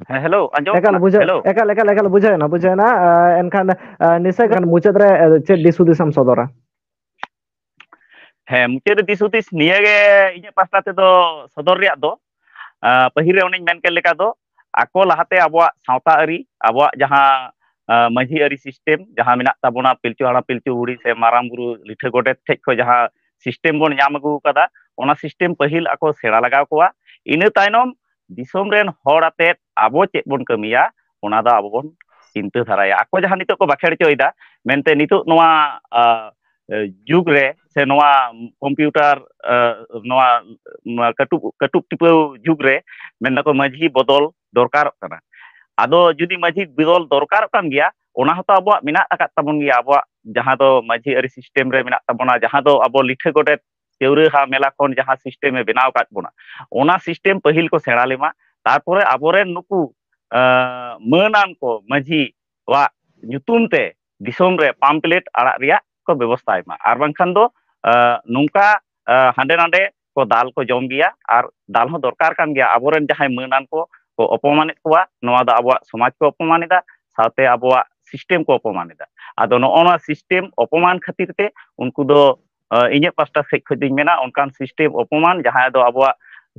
ᱦᱮᱸ, ᱦᱮᱞᱳ, ᱟᱸᱡᱚᱢᱚᱜ ᱮᱠᱟᱞ ᱠᱟᱱᱟ? ᱵᱩᱡᱷᱟᱹᱣ, ᱦᱮᱞᱳ᱾ ᱮᱠᱟᱞ, ᱮᱠᱟᱞ, ᱮᱠᱟᱞ ᱵᱩᱡᱷᱟᱹᱣ ᱮᱱᱟ, ᱵᱩᱡᱷᱟᱹᱣ ᱮᱱᱟ᱾ ᱮ, ᱮᱱᱠᱷᱟᱱ, ᱮ, ᱱᱤᱥᱟᱹ ᱠᱷᱟᱱ ᱢᱩᱪᱟᱹᱫ ᱨᱮ, ᱮ, ᱪᱮᱫ ᱫᱤᱥ ᱦᱩᱫᱤᱥ ᱮᱢ ᱥᱚᱫᱚᱨᱟ? ᱦᱮᱸ, ᱢᱩᱪᱟᱹᱫ ᱨᱮ ᱫᱤᱥ ᱦᱩᱫᱤᱥ ᱱᱤᱭᱟᱹ ᱜᱮ ᱤᱧᱟᱹᱜ ᱯᱟᱥᱴᱟ ᱛᱮᱫᱚ ᱥᱚᱫᱚᱨ ᱨᱮᱭᱟᱜ ᱫᱚ, ᱟ, ᱯᱟᱹᱦᱤᱞ ᱨᱮ ᱚᱱᱮᱧ ᱢᱮᱱ ᱠᱮᱫ ᱞᱮᱠᱟ ᱫᱚ, ᱟᱠᱚ ᱞᱟᱦᱟᱛᱮ ᱟᱵᱚᱣᱟᱜ ᱥᱟᱶᱛᱟ ᱟᱹᱨᱤ, ᱟᱵᱚᱣᱟᱜ ᱡᱟᱦᱟᱸ, ᱟ, ᱢᱟᱹᱡᱷᱤ ᱟᱹᱨᱤ system ᱡᱟᱦᱟᱸ ᱢᱮᱱᱟᱜ ᱛᱟᱵᱚᱱᱟ, ᱯᱤᱞᱪᱩ ᱦᱟᱲᱟᱢ ᱯᱤᱞᱪᱩ ᱵᱩᱲᱦᱤ ᱥᱮ ᱢᱟᱨᱟᱝ ᱵᱩᱨᱩ ᱞᱤᱴᱷᱟᱹ ᱜᱚᱰᱮᱛ ᱴᱷᱮᱡ ᱠᱷᱚᱡ ᱡᱟᱦᱟᱸ system ᱵᱚᱱ ᱧᱟᱢ ᱟᱹᱜᱩ ᱟᱠᱟᱫᱟ, ᱚᱱᱟ system ᱯᱟᱹᱦᱤᱞ ᱟᱠᱚ ᱥᱮᱬᱟ ᱞᱟᱜᱟᱣ ᱠᱚᱣᱟ᱾ ᱤᱱᱟᱹ ᱛᱟᱭᱱᱚᱢ ᱫᱤᱥᱚᱢ ᱨᱮᱱ ᱦᱚᱲ ᱟᱛᱮᱫ ᱟᱵᱚ ᱪᱮᱫ ᱵᱚᱱ ᱠᱟᱹᱢᱤᱭᱟ, ᱚᱱᱟ ᱫᱚ ᱟᱵᱚ ᱵᱚᱱ ᱪᱤᱱᱛᱟᱹ ᱫᱷᱟᱨᱟᱭᱟ᱾ ᱟᱠᱚ ᱡᱟᱦᱟᱸ ᱱᱤᱛᱚᱜ ᱠᱚ ᱵᱟᱠᱷᱮᱲ ᱦᱚᱪᱚᱭᱮᱫᱟ, ᱢᱮᱱᱛᱮ ᱱᱤᱛᱚᱜ ᱱᱚᱣᱟ, ᱟ, ᱮ, ᱡᱩᱜᱽ ᱨᱮ ᱥᱮ ᱱᱚᱣᱟ computer, ᱮ, ᱱᱚᱣᱟ, ᱱᱚᱣᱟ ᱠᱟᱹᱴᱩᱵ, ᱠᱟᱹᱴᱩᱵ ᱴᱤᱯᱟᱹᱣ ᱡᱩᱜᱽ ᱨᱮ ᱢᱮᱱ ᱫᱟᱠᱚ ᱢᱟᱹᱡᱷᱤ ᱵᱚᱫᱚᱞ ᱫᱚᱨᱠᱟᱨᱚᱜ ᱠᱟᱱᱟ᱾ ᱟᱫᱚ ᱡᱩᱫᱤ ᱢᱟᱹᱡᱷᱤ ᱵᱚᱫᱚᱞ ᱫᱚᱨᱠᱟᱨᱚᱜ ᱠᱟᱱ ᱜᱮᱭᱟ, ᱚᱱᱟ ᱦᱚᱸᱛᱚ ᱟᱵᱚᱣᱟᱜ ᱢᱮᱱᱟᱜ ᱟᱠᱟᱫ ᱛᱟᱵᱚᱱ ᱜᱮᱭᱟ, ᱟᱵᱚᱣᱟᱜ ᱡᱟᱦᱟᱸ ᱫᱚ ᱢᱟᱹᱡᱷᱤ ᱟᱹᱨᱤ system ᱨᱮ ᱢᱮᱱᱟᱜ ᱛᱟᱵᱚᱱᱟ, ᱡᱟᱦᱟᱸ ᱫᱚ ᱟᱵᱚ ᱞᱤᱴᱷᱟᱹ ᱜᱚᱰᱮᱛ ᱪᱟᱹᱣᱨᱟᱹᱦᱟ ᱢᱮᱞᱟ ᱠᱷᱚᱱ ᱡᱟᱦᱟᱸ system ᱮ ᱵᱮᱱᱟᱣ ᱟᱠᱟᱫ ᱵᱚᱱᱟ, ᱚᱱᱟ system ᱯᱟᱹᱦᱤᱞ ᱠᱚ ᱥᱮᱬᱟ ᱞᱮᱢᱟ᱾ ᱛᱟᱨᱯᱚᱨᱮ ᱟᱵᱚᱨᱮᱱ ᱱᱩᱠᱩ, ᱟᱸ, ᱢᱟᱹᱱᱟᱱ ᱠᱚ ᱢᱟᱹᱡᱷᱤᱣᱟᱜ ᱧᱩᱛᱩᱢ ᱛᱮ ᱫᱤᱥᱚᱢ ᱨᱮ pamphlet ᱟᱲᱟᱜ ᱨᱮᱭᱟᱜ ᱠᱚ ᱵᱮᱵᱚᱥᱛᱷᱟᱭ ᱢᱟ᱾ ᱟᱨ ᱵᱟᱝᱠᱷᱟᱱ ᱫᱚ, ᱟᱸ, ᱱᱚᱝᱠᱟ, ᱟᱸ, ᱦᱟᱸᱰᱮ ᱱᱟᱰᱮ ᱠᱚ ᱫᱟᱞ ᱠᱚ ᱡᱚᱢ ᱜᱮᱭᱟ, ᱟᱨ ᱫᱟᱞ ᱦᱚᱸ ᱫᱚᱨᱠᱟᱨ ᱠᱟᱱ ᱜᱮᱭᱟ᱾ ᱟᱵᱚᱨᱮᱱ ᱡᱟᱦᱟᱸᱭ ᱢᱟᱹᱱᱟᱱ ᱠᱚ ᱠᱚ ᱚᱯᱚᱢᱟᱱᱮᱫ ᱠᱚᱣᱟ, ᱱᱚᱣᱟ ᱫᱚ ᱟᱵᱚᱣᱟᱜ ᱥᱚᱢᱟᱡᱽ ᱠᱚ ᱚᱯᱚᱢᱟᱱ ᱮᱫᱟ, ᱥᱟᱶᱛᱮ ᱟᱵᱚᱣᱟᱜ ᱥᱤᱥᱴᱮᱢ ᱠᱚ ᱚᱯᱚᱢᱟᱱ ᱮᱫᱟ᱾ ᱟᱫᱚ ᱱᱚᱜᱼᱚ ᱱᱚᱣᱟ ᱥᱤᱥᱴᱮᱢ ᱚᱯᱚᱢᱟᱱ ᱠᱷᱟᱹᱛᱤᱨ ᱛᱮ ᱩᱱᱠᱩ ᱫᱚ, ᱟᱸ, ᱤᱧᱟᱹᱜ ᱯᱟᱥᱴᱟ ᱥᱮᱫ ᱠᱷᱚᱱ ᱫᱚᱧ ᱢᱮᱱᱟ, ᱚᱱᱠᱟᱱ ᱥᱤᱥᱴᱮᱢ ᱚᱯᱚᱢᱟᱱ, ᱡᱟᱦᱟᱸ ᱫᱚ ᱟᱵᱚᱣᱟᱜ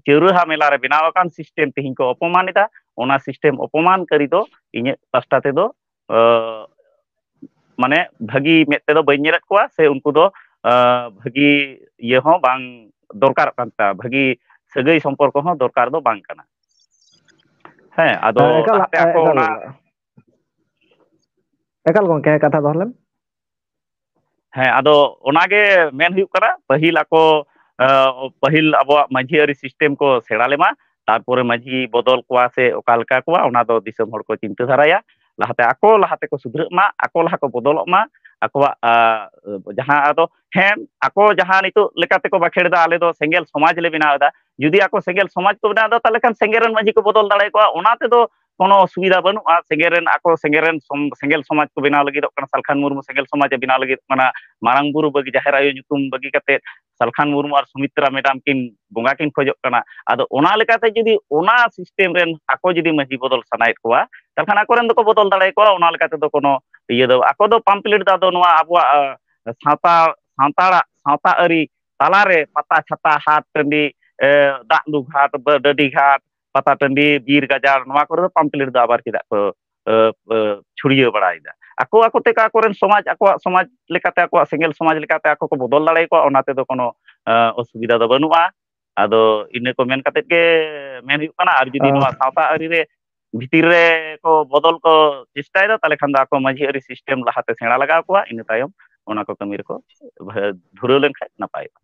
ᱪᱟᱹᱣᱨᱟᱹᱦᱟ ᱢᱮᱞᱟ ᱨᱮ ᱵᱮᱱᱟᱣ ᱟᱠᱟᱱ ᱥᱤᱥᱴᱮᱢ ᱛᱮᱦᱮᱧ ᱠᱚ ᱚᱯᱚᱢᱟᱱ ᱮᱫᱟ, ᱚᱱᱟ ᱥᱤᱥᱴᱮᱢ ᱚᱯᱚᱢᱟᱱᱠᱟᱨᱤ ᱫᱚ ᱤᱧᱟᱹᱜ ᱯᱟᱥᱴᱟ ᱛᱮᱫᱚ, ᱟᱸ, ᱢᱟᱱᱮ ᱵᱷᱟᱹᱜᱤ ᱢᱮᱫ ᱛᱮᱫᱚ ᱵᱟᱹᱧ ᱧᱮᱞᱮᱫ ᱠᱚᱣᱟ, ᱥᱮ ᱩᱱᱠᱩ ᱫᱚ, ᱟᱸ, ᱵᱷᱟᱹᱜᱤ ᱤᱭᱟᱹ ᱦᱚᱸ ᱵᱟᱝ ᱫᱚᱨᱠᱟᱨᱚᱜ ᱠᱟᱱ ᱛᱟᱠᱚᱣᱟ, ᱵᱷᱟᱹᱜᱤ ᱥᱟᱹᱜᱟᱹᱭ ᱥᱚᱢᱯᱚᱨᱠᱚ ᱦᱚᱸ ᱫᱚᱨᱠᱟᱨ ᱫᱚ ᱵᱟᱝ ᱠᱟᱱᱟ᱾ ᱦᱮᱸ, ᱟᱫᱚ ᱦᱮᱸ, ᱮᱠᱟᱞ, ᱞᱟᱦᱟᱛᱮ ᱟᱠᱚ ᱮᱠᱟᱞ, ᱚᱱᱟ ᱮᱠᱟᱞ ᱜᱚᱝᱠᱮ, ᱠᱟᱛᱷᱟ ᱫᱚᱦᱚ ᱞᱮᱢ᱾ ᱦᱮᱸ, ᱟᱫᱚ ᱚᱱᱟᱜᱮ ᱢᱮᱱ ᱦᱩᱭᱩᱜ ᱠᱟᱱᱟ, ᱯᱟᱹᱦᱤᱞ ᱟᱠᱚ, ᱟᱸ, ᱯᱟᱹᱦᱤᱞ ᱟᱵᱚᱣᱟᱜ ᱢᱟᱹᱡᱷᱤ ᱟᱹᱨᱤ ᱥᱤᱥᱴᱮᱢ ᱠᱚ ᱥᱮᱬᱟ ᱞᱮᱢᱟ, ᱛᱟᱨᱯᱚᱨᱮ ᱢᱟᱹᱡᱷᱤ ᱵᱚᱫᱚᱞ ᱠᱚᱣᱟ ᱥᱮ ᱚᱠᱟ ᱞᱮᱠᱟ ᱠᱚᱣᱟ, ᱚᱱᱟ ᱫᱚ ᱫᱤᱥᱚᱢ ᱦᱚᱲ ᱠᱚ ᱪᱤᱱᱛᱟᱹ ᱫᱷᱟᱨᱟᱭᱟ᱾ ᱞᱟᱦᱟᱛᱮ ᱟᱠᱚ ᱞᱟᱦᱟ ᱛᱮᱠᱚ ᱥᱩᱫᱷᱨᱟᱹᱜ ᱢᱟ, ᱟᱠᱚ ᱞᱟᱦᱟ ᱠᱚ ᱵᱚᱫᱚᱞᱚᱜ ᱢᱟ, ᱟᱠᱚᱣᱟᱜ, ᱟᱸ, ᱡᱟᱦᱟᱸ ᱟᱫᱚ, ᱦᱮᱸ, ᱟᱠᱚ ᱡᱟᱦᱟᱸ ᱱᱤᱛᱚᱜ ᱞᱮᱠᱟ ᱛᱮᱠᱚ ᱵᱟᱠᱷᱮᱲ ᱮᱫᱟ, ᱟᱞᱮ ᱫᱚ ᱥᱮᱸᱜᱮᱞ ᱥᱚᱢᱟᱡᱽ ᱞᱮ ᱵᱮᱱᱟᱣ ᱮᱫᱟ᱾ ᱡᱩᱫᱤ ᱟᱠᱚ ᱥᱮᱸᱜᱮᱞ ᱥᱚᱢᱟᱡᱽ ᱠᱚ ᱵᱮᱱᱟᱣ ᱮᱫᱟ, ᱛᱟᱦᱚᱞᱮ ᱠᱷᱟᱱ ᱥᱮᱸᱜᱮᱞ ᱨᱮᱱ ᱢᱟᱹᱡᱷᱤ ᱠᱚ ᱵᱚᱫᱚᱞ ᱫᱟᱲᱮᱭᱟᱠᱚᱣᱟ, ᱚᱱᱟ ᱛᱮᱫᱚ ᱠᱳᱱᱳ ᱚᱥᱩᱵᱤᱫᱷᱟ ᱵᱟᱹᱱᱩᱜᱼᱟ᱾ ᱥᱮᱸᱜᱮᱞ ᱨᱮᱱ, ᱟᱠᱚ ᱥᱮᱸᱜᱮᱞ ᱨᱮᱱ ᱥᱚᱢ-, ᱥᱮᱸᱜᱮᱞ ᱥᱚᱢᱟᱡᱽ ᱠᱚ ᱵᱮᱱᱟᱣ ᱞᱟᱹᱜᱤᱫᱚᱜ ᱠᱟᱱᱟ, ᱥᱟᱞᱠᱷᱟᱱ ᱢᱩᱨᱢᱩ ᱥᱮᱸᱜᱮᱞ ᱥᱚᱢᱟᱡᱽ ᱮ ᱵᱮᱱᱟᱣ ᱞᱟᱹᱜᱤᱫᱚᱜ ᱠᱟᱱᱟ, ᱢᱟᱨᱟᱝ ᱵᱩᱨᱩ ᱵᱟᱹᱜᱤ, ᱡᱟᱦᱮᱨ ᱟᱭᱳ ᱧᱩᱛᱩᱢ ᱵᱟᱹᱜᱤ ᱠᱟᱛᱮ ᱥᱟᱞᱠᱷᱟᱱ ᱢᱩᱨᱢᱩ ᱟᱨ ᱥᱩᱢᱤᱛᱨᱟ ᱢᱮᱰᱟᱢ ᱠᱤᱱ ᱵᱚᱸᱜᱟ ᱠᱤᱱ ᱠᱷᱚᱡᱚᱜ ᱠᱟᱱᱟ᱾ ᱟᱫᱚ ᱚᱱᱟ ᱞᱮᱠᱟᱛᱮ ᱡᱩᱫᱤ ᱚᱱᱟ ᱥᱤᱥᱴᱮᱢ ᱨᱮᱱ ᱟᱠᱚ ᱡᱩᱫᱤ ᱢᱟᱹᱡᱷᱤ ᱵᱚᱫᱚᱞ ᱥᱟᱱᱟᱭᱮᱫ ᱠᱚᱣᱟ, ᱛᱟᱦᱚᱞᱮ ᱠᱷᱟᱱ ᱟᱠᱚᱨᱮᱱ ᱫᱚᱠᱚ ᱵᱚᱫᱚᱞ ᱫᱟᱲᱮᱭᱟᱠᱚᱣᱟ᱾ ᱚᱱᱟ ᱞᱮᱠᱟ ᱛᱮᱫᱚ ᱠᱳᱱᱳ ᱤᱭᱟᱹ ᱫᱚ, ᱟᱠᱚ ᱫᱚ ᱯᱟᱢᱯᱞᱮᱴ ᱫᱚ ᱟᱫᱚ ᱱᱚᱣᱟ ᱟᱵᱚᱣᱟᱜ, ᱟᱸ, ᱥᱟᱶᱛᱟ, ᱥᱟᱱᱛᱟᱲᱟᱜ ᱥᱟᱶᱛᱟ ᱟᱹᱨᱤ ᱛᱟᱞᱟᱨᱮ ᱯᱟᱛᱟ ᱪᱷᱟᱛᱟ, ᱦᱟᱴ ᱴᱟᱺᱰᱤ, ᱮ, ᱫᱟᱜ ᱞᱩ ᱜᱷᱟᱴ, ᱵᱟ-, ᱰᱟᱹᱰᱤ ᱜᱷᱟᱴ, ᱯᱟᱛᱟ ᱴᱟᱺᱰᱤ, ᱵᱤᱨ ᱜᱟᱡᱟᱲ, ᱱᱚᱣᱟ ᱠᱚᱨᱮ ᱫᱚ ᱯᱟᱢᱯᱞᱮᱴ ᱫᱚ ᱟᱵᱟᱨ ᱪᱮᱫᱟᱜ ᱠᱚ, ᱮ, ᱮ, ᱪᱷᱩᱲᱭᱟᱹᱣ ᱵᱟᱲᱟᱭᱮᱫᱟ? ᱟᱠᱚ ᱟᱠᱚ ᱛᱮ ᱟᱠᱚᱨᱮᱱ ᱥᱚᱢᱟᱡᱽ, ᱟᱠᱚᱣᱟᱜ ᱥᱚᱢᱟᱡᱽ ᱞᱮᱠᱟᱛᱮ, ᱟᱠᱚᱣᱟᱜ ᱥᱮᱸᱜᱮᱞ ᱥᱚᱢᱟᱡᱽ ᱞᱮᱠᱟᱛᱮ ᱟᱠᱚ ᱠᱚ ᱵᱚᱫᱚᱞ ᱫᱟᱲᱮᱭᱟᱠᱚᱣᱟ, ᱚᱱᱟ ᱛᱮᱫᱚ ᱠᱳᱱᱳ, ᱮ, ᱚᱥᱩᱵᱤᱫᱷᱟ ᱫᱚ ᱵᱟᱹᱱᱩᱜᱼᱟ᱾ ᱟᱫᱚ ᱤᱱᱟᱹ ᱠᱚ ᱢᱮᱱ ᱠᱟᱛᱮᱫ ᱜᱮ ᱢᱮᱱ ᱦᱩᱭᱩᱜ ᱠᱟᱱᱟ, ᱟᱨ ᱡᱩᱫᱤ ᱟᱨ ᱱᱚᱣᱟ ᱥᱟᱶᱛᱟ ᱟᱹᱨᱤ ᱨᱮ ᱵᱷᱤᱛᱤᱨ ᱨᱮ ᱠᱚ ᱵᱚᱫᱚᱞ ᱠᱚ ᱪᱮᱥᱴᱟᱭᱮᱫᱟ, ᱛᱟᱦᱚᱞᱮ ᱠᱷᱟᱱ ᱫᱚ ᱟᱠᱚ ᱢᱟᱹᱡᱷᱤ ᱟᱹᱨᱤ ᱥᱤᱥᱴᱮᱢ ᱞᱟᱦᱟᱛᱮ ᱥᱮᱬᱟ ᱞᱟᱜᱟᱣ ᱠᱚᱣᱟ, ᱤᱱᱟᱹ ᱛᱟᱭᱚᱢ ᱚᱱᱟ ᱠᱚ ᱠᱟᱹᱢᱤ ᱨᱮᱠᱚ ᱵᱷᱟ-, ᱫᱷᱩᱨᱟᱹᱣ ᱞᱮᱱᱠᱷᱟᱱ ᱱᱟᱯᱟᱭᱚᱜᱼᱟ᱾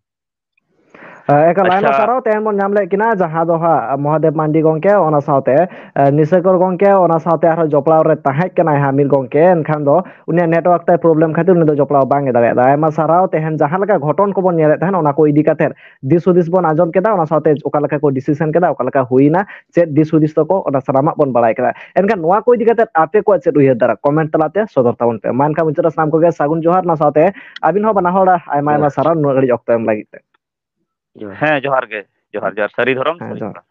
ᱦᱮᱸ, ᱮᱠᱟᱞ, ᱟᱭᱢᱟ ᱟᱪᱪᱷᱟ᱾ ᱥᱟᱨᱦᱟᱣ᱾ ᱛᱮᱦᱮᱧ ᱵᱚᱱ ᱧᱟᱢ ᱞᱮᱫ ᱠᱤᱱᱟ ᱡᱟᱦᱟᱸ ᱫᱚ ᱦᱟᱸᱜ ᱢᱚᱦᱟᱫᱮᱵ ᱢᱟᱱᱰᱤ ᱜᱚᱢᱠᱮ, ᱚᱱᱟ ᱥᱟᱶᱛᱮ, ᱮ, ᱱᱤᱥᱟᱹᱠᱚᱨ ᱜᱚᱢᱠᱮ, ᱚᱱᱟ ᱥᱟᱶᱛᱮ ᱟᱨᱦᱚᱸ ᱡᱚᱯᱲᱟᱣ ᱨᱮ ᱛᱟᱦᱮᱸ ᱠᱟᱱᱟᱭ ᱦᱟᱸᱜ ᱢᱤᱫ ᱜᱚᱢᱠᱮ, ᱮᱱᱠᱷᱟᱱ ᱫᱚ ᱩᱱᱤᱭᱟᱜ network ᱛᱟᱭ problem ᱠᱷᱟᱹᱛᱤᱨ ᱩᱱᱤ ᱫᱚ ᱡᱚᱯᱲᱟᱣ ᱵᱟᱝ ᱮ ᱫᱟᱲᱮᱭᱟᱫᱟ᱾ ᱟᱭᱢᱟ ᱥᱟᱨᱦᱟᱣ᱾ ᱛᱮᱦᱮᱧ ᱡᱟᱦᱟᱸ ᱞᱮᱠᱟ ᱜᱷᱚᱴᱚᱱ ᱠᱚᱵᱚᱱ ᱧᱮᱞᱮᱫ ᱛᱟᱦᱮᱸᱱ, ᱚᱱᱟ ᱠᱚ ᱤᱫᱤ ᱠᱟᱛᱮᱫ ᱫᱤᱥ ᱦᱩᱫᱤᱥ ᱵᱚᱱ ᱟᱸᱡᱚᱢ ᱠᱮᱫᱟ, ᱚᱱᱟ ᱥᱟᱶᱛᱮ ᱚᱠᱟ ᱞᱮᱠᱟ ᱠᱚ decision ᱠᱮᱫᱟ, ᱚᱠᱟ ᱞᱮᱠᱟ ᱦᱩᱭᱱᱟ, ᱪᱮᱫ ᱫᱤᱥ ᱦᱩᱫᱤᱥ ᱛᱟᱠᱚ, ᱚᱱᱟ ᱥᱟᱱᱟᱢᱟᱜ ᱵᱚᱱ ᱵᱟᱲᱟᱭ ᱠᱮᱫᱟ᱾ ᱮᱱᱠᱷᱟᱱ ᱱᱚᱣᱟ ᱠᱚ ᱤᱫᱤ ᱠᱟᱛᱮᱫ ᱟᱯᱮ ᱠᱚᱣᱟᱜ ᱪᱮᱫ ᱩᱭᱦᱟᱹᱨ ᱫᱷᱟᱨᱟ, comment ᱛᱟᱞᱟᱛᱮ ᱥᱚᱫᱚᱨ ᱛᱟᱵᱚᱱ ᱯᱮ᱾ ᱢᱟ ᱮᱱᱠᱷᱟᱱ ᱢᱩᱪᱟᱹᱫ ᱨᱮ ᱥᱟᱱᱟᱢ ᱠᱚᱜᱮ ᱥᱟᱹᱜᱩᱱ ᱡᱚᱦᱟᱨ, ᱚᱱᱟ ᱥᱟᱶᱛᱮ ᱟᱹᱵᱤᱱ ᱦᱚᱸ ᱵᱟᱱᱟ ᱦᱚᱲ ᱟᱭᱢᱟ ᱟᱭᱢᱟ ᱦᱮᱸ᱾ ᱥᱟᱨᱦᱟᱣ ᱱᱩᱱᱟᱹᱜ ᱜᱷᱟᱹᱲᱤᱡ ᱚᱠᱛᱚ ᱮᱢ ᱞᱟᱹᱜᱤᱫ ᱛᱮ᱾ ᱦᱮᱸ, ᱡᱚᱦᱟᱨ ᱜᱮ᱾ ᱡᱚᱦᱟᱨ, ᱡᱚᱦᱟᱨ᱾ ᱥᱟᱹᱨᱤ ᱫᱷᱚᱨᱚᱢ, ᱦᱮᱸ, ᱥᱟᱹᱨᱤ ᱡᱚᱦᱟᱨ᱾ ᱠᱚᱲᱟ᱾